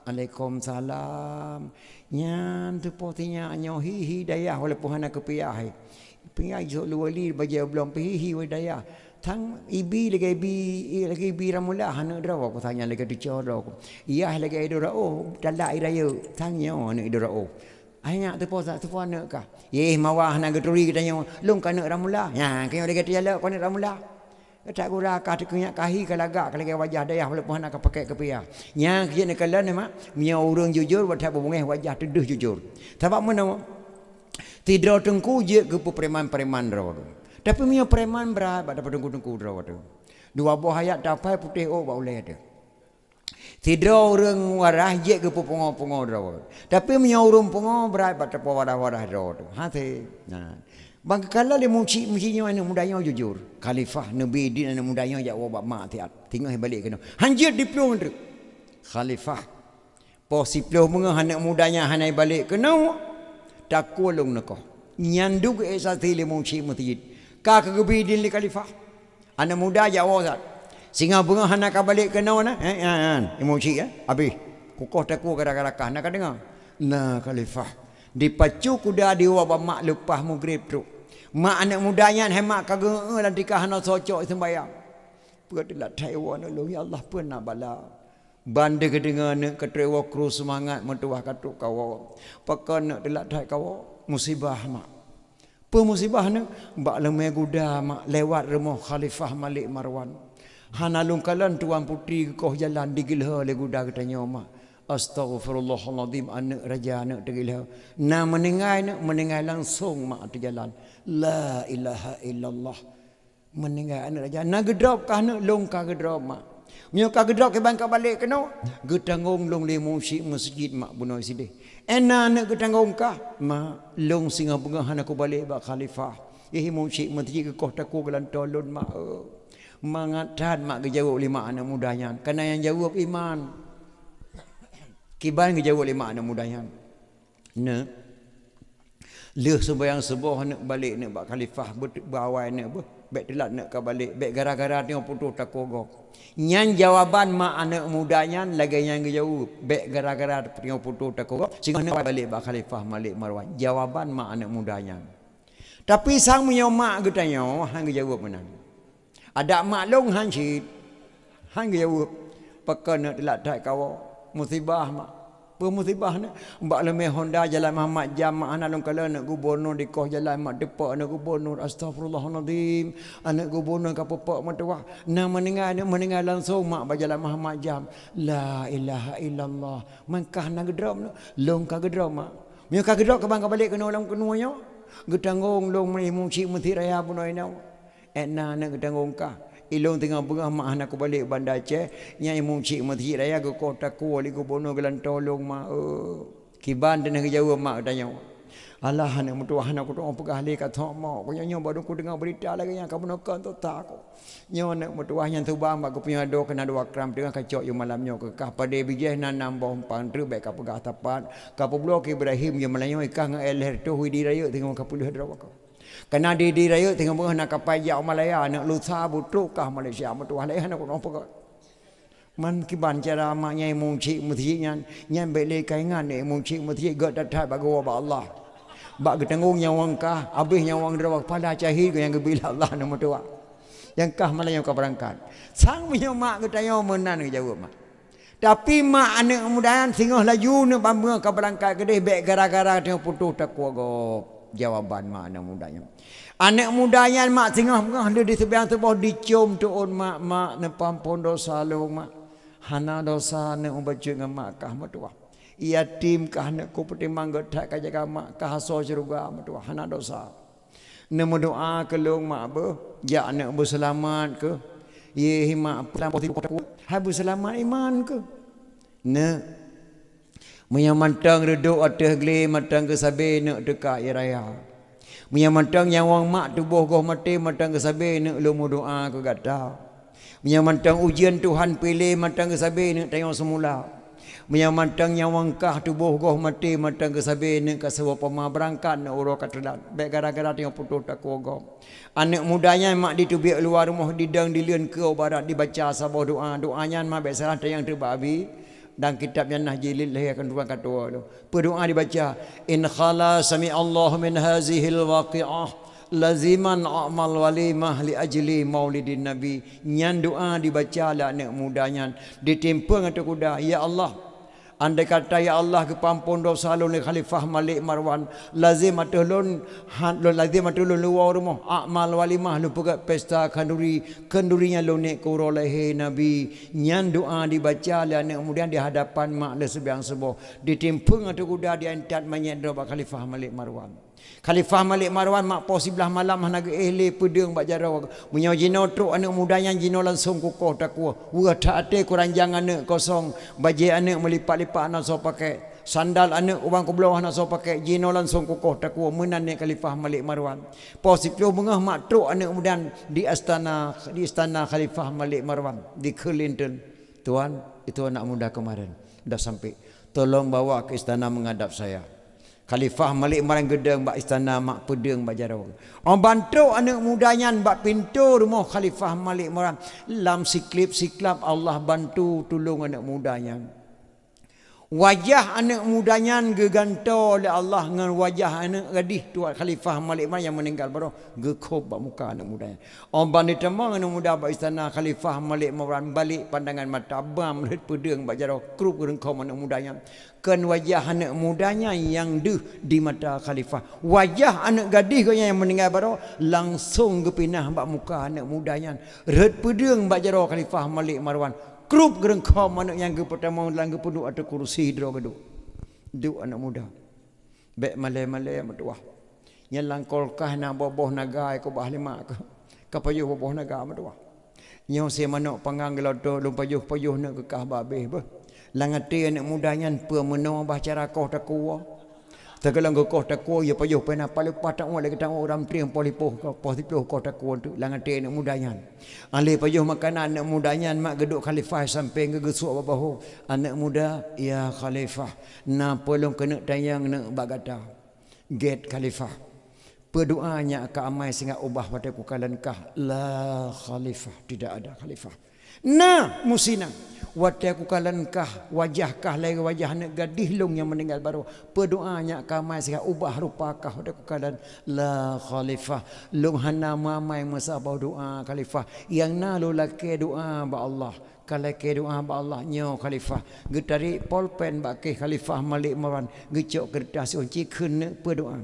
"Waalaikumsalam." Nyan teupeue sinyak nyoe hi-hi dayah walaupun hana keupiah. Pih isôk lé wali bajèe oblong pih hi-hi wali dayah. Thang ibi lagèe ibi, lagèe ibi ramula aneuk droe, ku thang nyan lagèe teucok droe. Yah lagèe idôk raôh, talak i rayeuk, thang nyoe aneuk idôk raôh. Hai nyak teupeue sa-, teupeue aneuk kah? Yeh, mawa hana geuturi geutanyoe, lôn ka aneuk ramula. Nyan, keu nyoe lagèe teujalok ku aneuk ramula. That gura kah teukeunyak kah hi ka lagak ka lagèe wajah dayah walaupun hana ka pakék keupiah. Nyan keuh jeuet neukalon mak, meunyoe ureueng jujur, watèe beubungèh wajah teudeuh jujur. Sabab meunoe, sidroe teungku jeuet geupeupreman-preman droe. Tapi meunyoe preman brat bak teungku-teungku droe teuh. Dua boh ayat tapai putéh ôk bak ulèe teuh. Sidroe ureueng waras jeuet geupeupungo-pungo droe. Tapi meunyoe ureueng pungo brat bak teupeu waras-waras droe teuh. Hasé. Nah. Ban geukalon lé mucik-mucik nyoe aneuk muda nyoe jujur. Khalifah neubi idin aneuk muda nyoe jak woe bak mak siat. Teungoh balek keunoe. Hanjeuet diplueng treuk. Khalifah. Poh siplôh beungoh aneuk muda nyan hana ibalek keunoe, takue lôn neukoh. Nyan dum geuék saksi lé mucik meuseujid. Ka keuh geubi idin lé khalifah. Aneuk muda jak woe that. Singoh beungoh hana ka balek keunoe na, eh, eh, eh, mucik, eh, abéh. Kukoh takue gara-gara kah, na ka deungoe? Na khalifah. Dipacu kuda diwoe bak mak leupah mugreb trok. Mak aneuk muda nyan hai mak ka geu-eu lam tika hana soe cok seumbayang. Peue teulat that iwoe aneuk lôn, ya Allah, peue na bala. Ban deuh geudeungoe aneuk ka trok iwoe kru seumangat meutuwah ka trok kawoe. Pakon aneuk teulat that kawoe? Musibah mak. Peue musibah nyoe? Bak leumé guda mak lewat rumoh Khalifah Malik Marwan. Hana lôn kalon Tuan Putri geukoh jalan digeulhée lé guda geutanyoe mak. Astaghfirullahalazim, aneuk raja aneuk teugeulhée. Na meuninggai neuk meuninggai langsong mak ateueh jalan. La ilaha illallah. Meuninggai aneuk raja na geudrop kah neuk lôn ka geudrop mak. Meunyoe ka geudrop kiban ka balek keunoe, geutanggong lôn lé musyik meuseujid mak bunoe sideh. Ena neuk geutanggong kah mak lôn singoh beungoh hana kubalek bak khalifah. Ih musyik meuseujid geukoh takue geulantoe lôn mak. Mangat that mak geujaweueb lé mak aneuk muda nyan. Kana nyang jaweueb iman. Kiban geujaweueb lé mak aneuk muda nyan. Neuk lheueh seumayang suboh neuk balek neuk bak khalifah beuawai neuk beuh. Bék teulat neuk ka balek bék gara-gara teungoh putôh takue gob. Nyan jawaban mak aneuk muda nyan lagée nyang geujaweueb bék gara-gara teungoh putôh takue gob singoh neuk balek bak khalifah Malik Marwan. Jawaban mak aneuk muda nyan. Tapi sang meunyoe mak geutanyoe han geujaweueb meunan. Adak mak lôn han cit. Han geujaweueb. Pakon neuk teulat that kawoe. Musibah mak. Peue musibah neuk? Bak leumé honda jalan Muhammad Jam mak hana lôn kalon neuk gubunur dikoh jalan mak teupok neuk gubunur. Astaghfirullahalazim. Aneuk gubunur ka peupok meutuwah. Na meuninggai neuk meuninggai langsong mak bak jalan Muhammad Jam. La ilaha illallah. Mangkah na geudrop neuk. Lôn ka geudrop mak. Meunyoe ka geudrop kaban ka balek keunoe lam keunoe nyoe. Geutanggong lôn meulimueng cik meusit raya bunoe inoe. Ék na aneuk geutanggong kah. Ilôn teungoh beungoh mak hana kubalek Banda Aceh, nyang imeum cik meuseujid raya geukoh takue lé gubunur geulantoe lôn mak. Kiban teuneuh geujaweueb mak geutanyoe. Alah aneuk meutuwah hana kutu'oh peugah lé ka thok mok. Ku nyoe nyoe baru kudeungoe beurita lagée nyan ka bunoe kon tota ku. Nyoe aneuk meutuwah nyang tuba bak geupunyueng adoe keunan dua kram teungoh ka cok yue malam nyoe keu kah padé bijéh na nam boh umpang treuk bék ka peugah tapat. Ka peubloe keu Ibrahim yue malam nyoe ikah ngon éh lhée reutôh widi rayeuk teungoh ka peuleueh droe kah. Kana di, di rayeuk teungoh beungoh na kapai jak u Malaya, aneuk lusa beutrok kah Malaysia meutuwah lé hana kunoe peugah. Man kiban cara mak nyang imeum cik meuseujid nyan, nyan bék lé kaingat imeum cik meuseujid gét that-that bak geuwoe bak Allah. Bak geutanggong nyawöng kah, abéh nyawöng droe kepala cahid nyang geubri lé Allah aneuk meutuwah. Nyang kah malam nyoe ka beurangkat. Sang meunyoe mak geutanyoe meunan geujaweueb mak. Tapi mak aneuk muda nyan singoh laju neuk ban beungoh ka beurangkat keudeh bék gara-gara teungoh putôh takue gob. Jawaban mak aneuk muda nyan. Aneuk muda nyan mak singoh beungoh lheueh diseubiang suboh dicom tuôn mak, mak neupampon dosa lôn mak. Hana dosa neuk mubacut ngon mak kah meutuwah. Yatim kah neuk kupeutimang gét that ka jaga mak kah asoe syeuruga meutuwah hana dosa. Neumeudoa keu lôn mak beuh, jak aneuk beuseulamat keuh. Yeh mak peulampôh tibu kota kuat, hai beuseulamat iman keuh. Neuk, meunyoe mantong reudok ateueh glé mantong keusabe neuk teuka ie raya. Meunyoe mantong nyawöng mak tuboh goh maté mantong keusabe neuk lôn meudoa keu gata. Meunyoe mantong ujeuen Tuhan piléh mantong geusabe neuk tanyoe seumula. Meunyoe mantong nyawöng kah tuboh goh maté mantong geusabe neuk ka saboh poma beurangkat neuk uroe ka teulat. Bék gara-gara tanyoe putôh takue gob. Aneuk muda nyan mak diteubiet luwa rumoh didong dileuen keu barat dibaca saboh doa. Doa nyan mak bék salah tanyong teubak abi. Dan kitab nyan na jilid lhée keuntuan katoe tu. Peudoa dibaca, "In khala sami'allahu min hazihil waqi'ah laziman a'mal walimah li ajli maulidin nabi." Nyan doa dibaca lé aneuk muda nyan. Ditimpong ateueh kuda, "Ya Allah, andai kata ya Allah geupampon dosa lôn lé Khalifah Malik Marwan, lazim ateueh lôn, ha, lôn lazim ateueh lôn luwa rumoh, a'mal walimah lôn peugét pesta khanduri, khanduri nyan lôn nék keu uroe lahé Nabi." Nyan doa dibaca lé aneuk muda di hadapan mak lé seubiang suboh. Ditimpong ateueh kuda diantat manyét droe bak Khalifah Malik Marwan. Khalifah Malik Marwan mak poh siblaih malam hana geuéh lé peudeueng bak jaroe. Meunyoe jinoe trok aneuk muda nyan jinoe langsong kukoh takue. Weueh that até kuranjang aneuk kosong, bajée aneuk meulipat-lipat hana soe pakék. Sandal aneuk ubang kubloe hana soe pakék, jinoe langsong kukoh takue meunan nék Khalifah Malik Marwan. Poh siploh beungoh mak trok aneuk muda di istana, di istana Khalifah Malik Marwan di Keulinton. "Tuan, itu anak muda kemarin. Dah sampai. Tolong bawa ke istana menghadap saya." Khalifah Malik Marwan geudong bak istana mak peudeueng bak jaroe. Óh ban trok aneuk muda nyan bak pintoe rumoh Khalifah Malik Marwan. Lam siklab-siklab Allah bantu tulông aneuk muda nyan. Wajah aneuk muda nyan geugantoe lé Allah ngon wajah aneuk gadih tuan Khalifah Malik Marwan nyang meuninggai baroe, geukhôb bak muka aneuk muda nyan. Óh ban jitamong aneuk muda bak istana Khalifah Malik Marwan, balek pandangan mata, bam rhot peudeueng bak jaroe, krup geureungkhom aneuk muda nyan. Kon wajah aneuk muda nyan nyang deuh di mata Khalifah. Wajah aneuk gadih geuh nyan nyang meuninggai baroe langsong geupinah bak muka aneuk muda nyan. Rhot peudeueng bak jaroe Khalifah Malik Marwan. Krup geureungkhom aneuk nyan geupeutamong lam geupeuduek ateueh kursi droe geuduek. Duek aneuk muda. Bék malée-malée meutuwah. Nyan lam kulkas na boh-boh naga, ikubah lima keuh. Ka pajoh boh-boh naga meutuwah. Nyoe sie manok panggang geulotô lôn pajoh-pajoh neuk keu kah babeh beuh. Lam até aneuk muda nyan peue meunoe bah cara koh takue. Teukeulong geukoh takue, ya pajoh pena palu patang uang lagi tang uang ram tring poh lipoh, poh siplôh koh takue tu lam até aneuk muda nyan. Alé pajoh makanan aneuk muda nyan mak geuduek Khalifah sampéng geugeusuak bak bahu. Aneuk muda, ya Khalifah, na peue lôn keuneuk tanyong neuk bak gata. Gét Khalifah. Peue doa nyang ka amai singoh ubah watée kukalon kah? La Khalifah, tidak ada Khalifah. Na, musinang. Watée kukalon kah, wajah kah lagée wajah aneuk gadih lôn nyang meuninggai baroe. Peue doa nyang ka amai singoh ubah rupa kah watée kukalon? La Khalifah. Lôn hana meumai meusaboh doa Khalifah. Nyang na lôn lakée doa bak Allah. Ka lakée doa bak Allah nyoe Khalifah. Geutarek polpen bak keh Khalifah Malik Marwan, geucok keureutah siôn ci kheun neuk peue doa.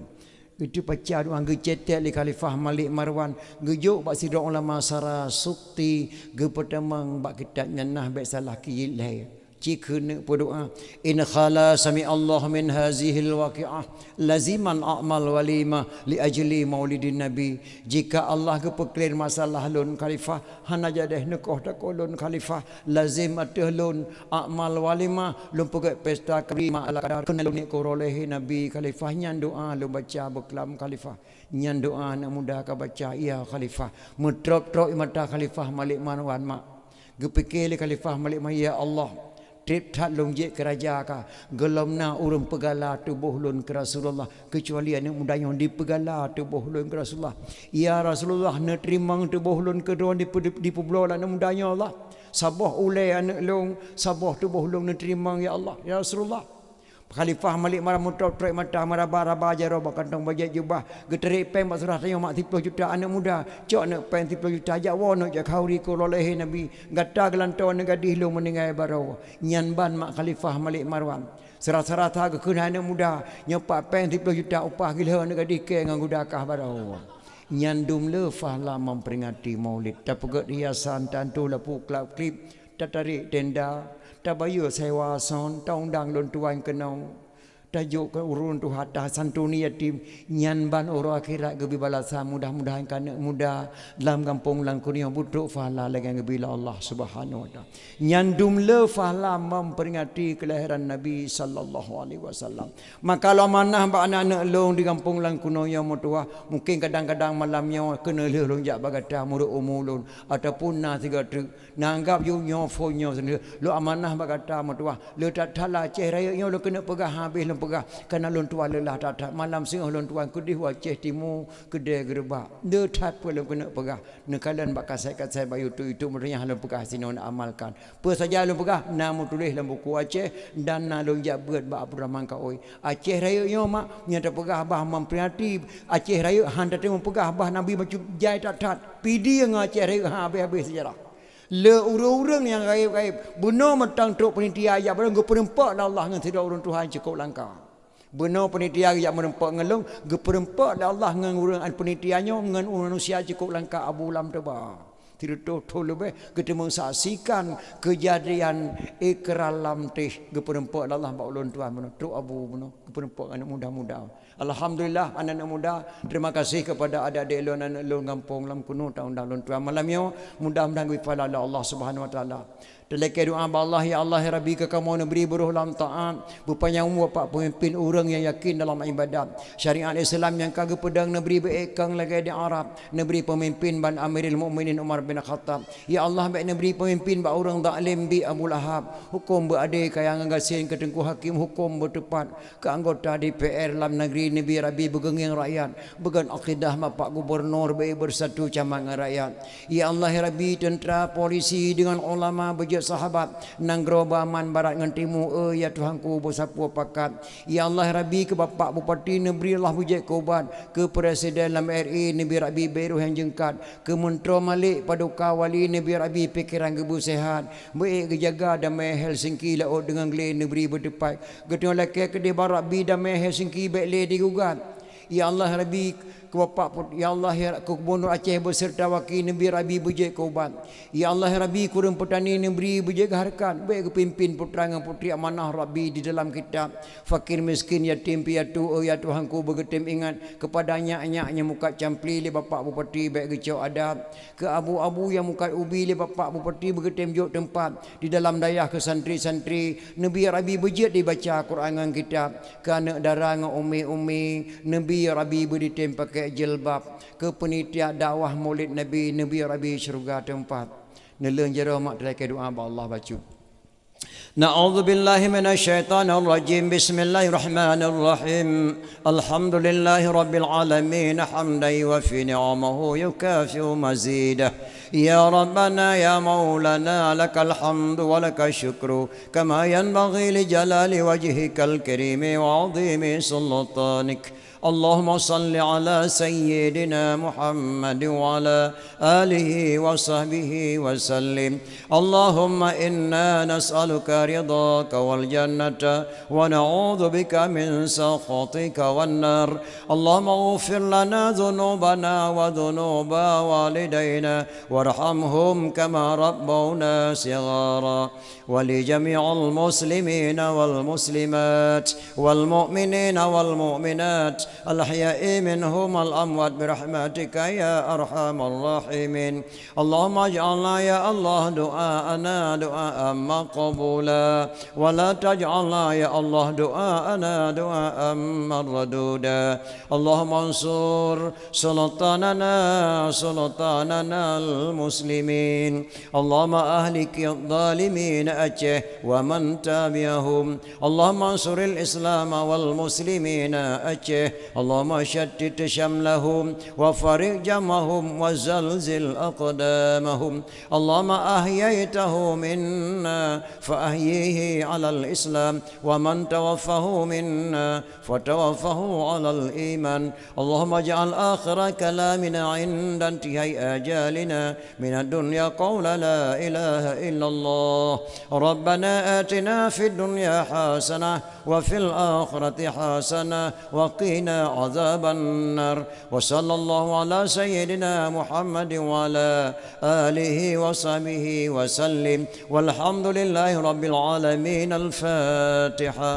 Geuteupaca doa geucetek lé Khalifah Malik Marwan, geujok bak sidroe ulama sara sukti, geupeutamong bak kitab nyan nah bék salah keu jilid lhée. Ci kheun neuk peue doa, "In khala sami Allah min hazihil waqi'ah, laziman a'mal walimah li ajli maulidin Nabi." Jika Allah geupeukleuen masalah lôn Khalifah, hana jadeh neukoh takue lôn Khalifah, lazem ateueh lôn a'mal walimah, lôn peugét pesta keubri ma ala kadar keunan lôn niet keu uroe lahé Nabi Khalifah. Nyan doa lôn baca beuklam Khalifah. Nyan doa aneuk muda ka baca, ya Khalifah. Meutrôp-trôp mata Khalifah Malik Marwan mak. Geupike lé Khalifah Malik Marwan, ya Allah, treb that lôn jeuet keu raja ka, gohlom na ureuëng peugala tuboh lôn keu Rasulullah, keucuali aneuk muda nyoe dipeugala tuboh lôn keu Rasulullah. Ya Rasulullah, neuteurimong tuboh lôn keudroe dipeu-, dipeubloe lé aneuk muda nyoe Allah. Saboh ulée aneuk lôn, saboh tuboh lôn neuteurimong ya Allah, ya Rasulullah. Khalifah Malik Marwan meutrôp-trôp mata, meuraba-raba jaroe bak kantong bajée jubah, geutarek péng bak surah tanyoe mak siplôh juta aneuk muda, cok neuk péng siplôh juta jak woe neuk jak khauri keu uroe lahé Nabi, gata geulantoe aneuk gadih lôn meuninggai baroe. Nyan ban mak Khalifah Malik Marwan. Seurasa-rasa geukheun hai aneuk muda, nyoe pat péng siplôh juta upah gilhô aneuk gadih kée ngon guda kah baroe. Nyan dum le fahla memperingati Maulid, tapeugét hiasan, tantu lapu klab-klib, tatarek tenda, tabayeue sewa son, taundang lôn tuan keunoe, tajok keu ureuëng tuha, tasantuni yatim. Nyan ban uroe akhirat geubri balasan, mudah-mudahan keu aneuk muda lam gampông Langkeunoe beutrok fahla lagée nyang geubri lé Allah Subhanahu Wa Taala. Nyan dum le fahla memperingati kelahiran Nabi sallallahu alaihi wasallam. Maka lôn amanah bak aneuk-aneuk lôn di gampông Langkeunoe nyoe meutuwah, mungken kadang-kadang malam nyoe keuneuk lheueh lôn jak bak gata meureuek umu lôn, ataupun na sigoe treuk, na anggab yue nyoe phon nyoe seuneuk, lôn amanah bak gata meutuwah, le that-that lam Aceh Rayeuk nyoe lôn keuneuk peugah habéh lôn peugah, kareuna lôn tuan leulah that-that, malam singoh lôn tuan keudeh u Aceh Timu keudée geureubak, le that peue lôn keuneuk peugah. Neukalon bak kasét-kasét, bak YouTube-YouTube, meunyoe lôn peugah sinoe neuamalkan. Peue saja lôn peugah na meutuléh lam buku Aceh dan na lôn jak beuet bak Abdurrahman Kaoi. Aceh Rayeuk nyoe mak, nyoe tapeugah bah memperingati Aceh Rayeuk, han tateumé peugah bah Nabi bacut jai that-that. Pidie ngon Aceh Rayeuk han habéh-habéh seujarah. Le ureuëng-ureuëng nyang gaéb-gaéb, bunoe mantong trok panitia jak barang geupeureumpok lé Allah ngon sidroe ureuëng tuha nyang cukôp langka. Bunoe panitia geujak meureumpok ngon lôn, geupeureumpok lé Allah ngon ureuëng panitia nyoe ngon ureuëng manusia cukôp langka Abu Lam Toba. Sireutôh thon leubeh geuteumeusaksikan keujadian Ikra Lam Teh geupeureumpok lé Allah bak ulôn tuan bunoe, trok Abu bunoe geupeureumpok aneuk muda-muda. Alhamdulillah, aneuk-aneuk muda, terima kasih kepada adik-adik lôn, aneuk lôn gampông Langkeunoe taundang lôn tuan malam nyoe. Mudah-mudahan geubri pahala lé Allah Subhanahu Wa Taala. Talakée doa bak Allah, ya Allah, ya Rabbi, keu kamoe neubri beuroh lam taát, beupanyang umu bak peumimpén ureuëng nyang yakin dalam ibadat. Syariat Islam nyang ka geupeudong neubri beuék kong lagée di Arab, neubri peumimpén ban Amirul Mukminin Umar bin Khattab. Ya Allah, bék neubri peumimpén bak ureuëng zalem bi Abu Lahab. Huköm beuadé kaya ngon gasien keu Teungku Hakim, huköm beuteupat keu anggota D P R lam negeri, neubri Rabbi beugeungieng rakyat, beugon akidah Bapak Gubernur, bék beusatu camat ngon rakyat. Ya Allah, ya Rabbi, teuntra, polisi deungon ulama Sahabat, nanggroe beuaman barat ngon timu, eu ya Tuhanku, beusapeue pakat. Ya Allah Rabbi, keu Bapak Bupati neubri Allah beujeuet keu ubat, keu Presiden lam R I neubri Rabbi beuroh nyang jeungkat, keu Meuntroe Malik Paduka Wali neubri Rabbi pikeran geubeusehat, beuék geujaga damai Helsinki laôt deungon glé neubri beuteupat, geutanyoe lakée keudeh bak Rabbi damai Helsinki bék lé digugat. Ya Allah Rabbi, keu Bapak Put-, ya Allah ya, keu Gubunur Aceh beuseurta waki neubri Rabbi beujeuet keu ubat. Ya Allah Rabbi, kureueng peutani neubri beujeuet keu hareukat, bék geupimpin putra ngon putri amanah Rabbi di dalam kitab. Fakir miskin, yatim piatu, oh ya Tuhanku, beugeutem ingat keupada nyak-nyak nyang mukat campli lé Bapak Bupati bék geucok adat. Keu abu-abu nyang mukat ubi lé Bapak Bupati beugeutem jok teumpat di dalam dayah, keu santri-santri neubri Rabbi beujeuet dibaca Quran ngon kitab, keu aneuk dara ngon umi-umi neubri Rabbi beuditem pakai jilbab, keu peunitiak dakwah Maulid Nabi neubri Rabbi syeuruga teumpat. Neuleueng jaroe mak teurakée doa bak Allah bacut. أعوذ بالله من الشيطان الرجيم. بسم الله الرحمن الرحيم. الحمد لله رب العالمين، حمدا يوافي نعمه يكافئ مزيده. يا ربنا يا مولانا، لك الحمد ولك الشكر، كما ينبغي لجلال وجهك الكريم وعظيم سلطانك. اللهم صل على سيدنا محمد وعلى آله وصحبه وسلم. اللهم إنا نسألك رضاك والجنة، ونعوذ بك من سخطك والنار. اللهم اغفر لنا ذنوبنا وذنوب والدينا، وارحمهم كما ربونا صغارا. ولجميع المسلمين والمسلمات والمؤمنين والمؤمنات الأحياء منهم والأموات برحمتك يا أرحم الراحمين. اللهم اجعلنا يا الله دعاءنا دعاء مقبولا، ولا تجعلنا يا الله دعاءنا دعاء مردودا. اللهم انصر سلطاننا سلطاننا المسلمين. اللهم أهلك الظالمين أتيه ومن تابعهم. اللهم انصر الإسلام والمسلمين أتيه. اللهم شتت شملهم وفرق جمعهم وزلزل أقدامهم. اللهم أحييته منا فأحيه على الإسلام، ومن توفاه منا فتوفه على الإيمان. اللهم اجعل آخر كلامنا عند انتهاء آجالنا من الدنيا قول لا إله إلا الله. ربنا آتنا في الدنيا حسنة وفي الآخرة حسنة وقنا عذاب النار. وصلى الله على سيدنا محمد وعلى آله وصحبه وسلم. والحمد لله رب العالمين. الفاتحة.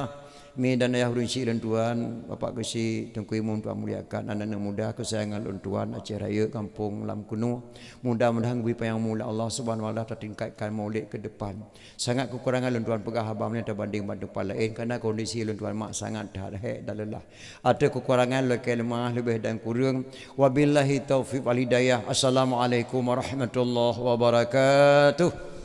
Mi dan ayah ulôn syik lôn tuan, Bapak Geuchik Teungku Imum tuan muliakan, aneuk-aneuk muda keusayangan lôn tuan Aceh Rayeuk, gampông Lam Keunoe. Mudah-mudahan geubri panyang umur lé Allah Subhanahu Wa Taala tatingkatkan Maulid keu depan. Sangat keukurangan lôn tuan peugah haba meunyoe tabandeng bak teumpat laén, karena kondisi lôn tuan mak sangat that hék dan leulah. Ateueh keukurangan lakée leumah leubeh dan kureueng. Wabillahi taufiq wal hidayah. Assalamualaikum warahmatullahi wabarakatuh.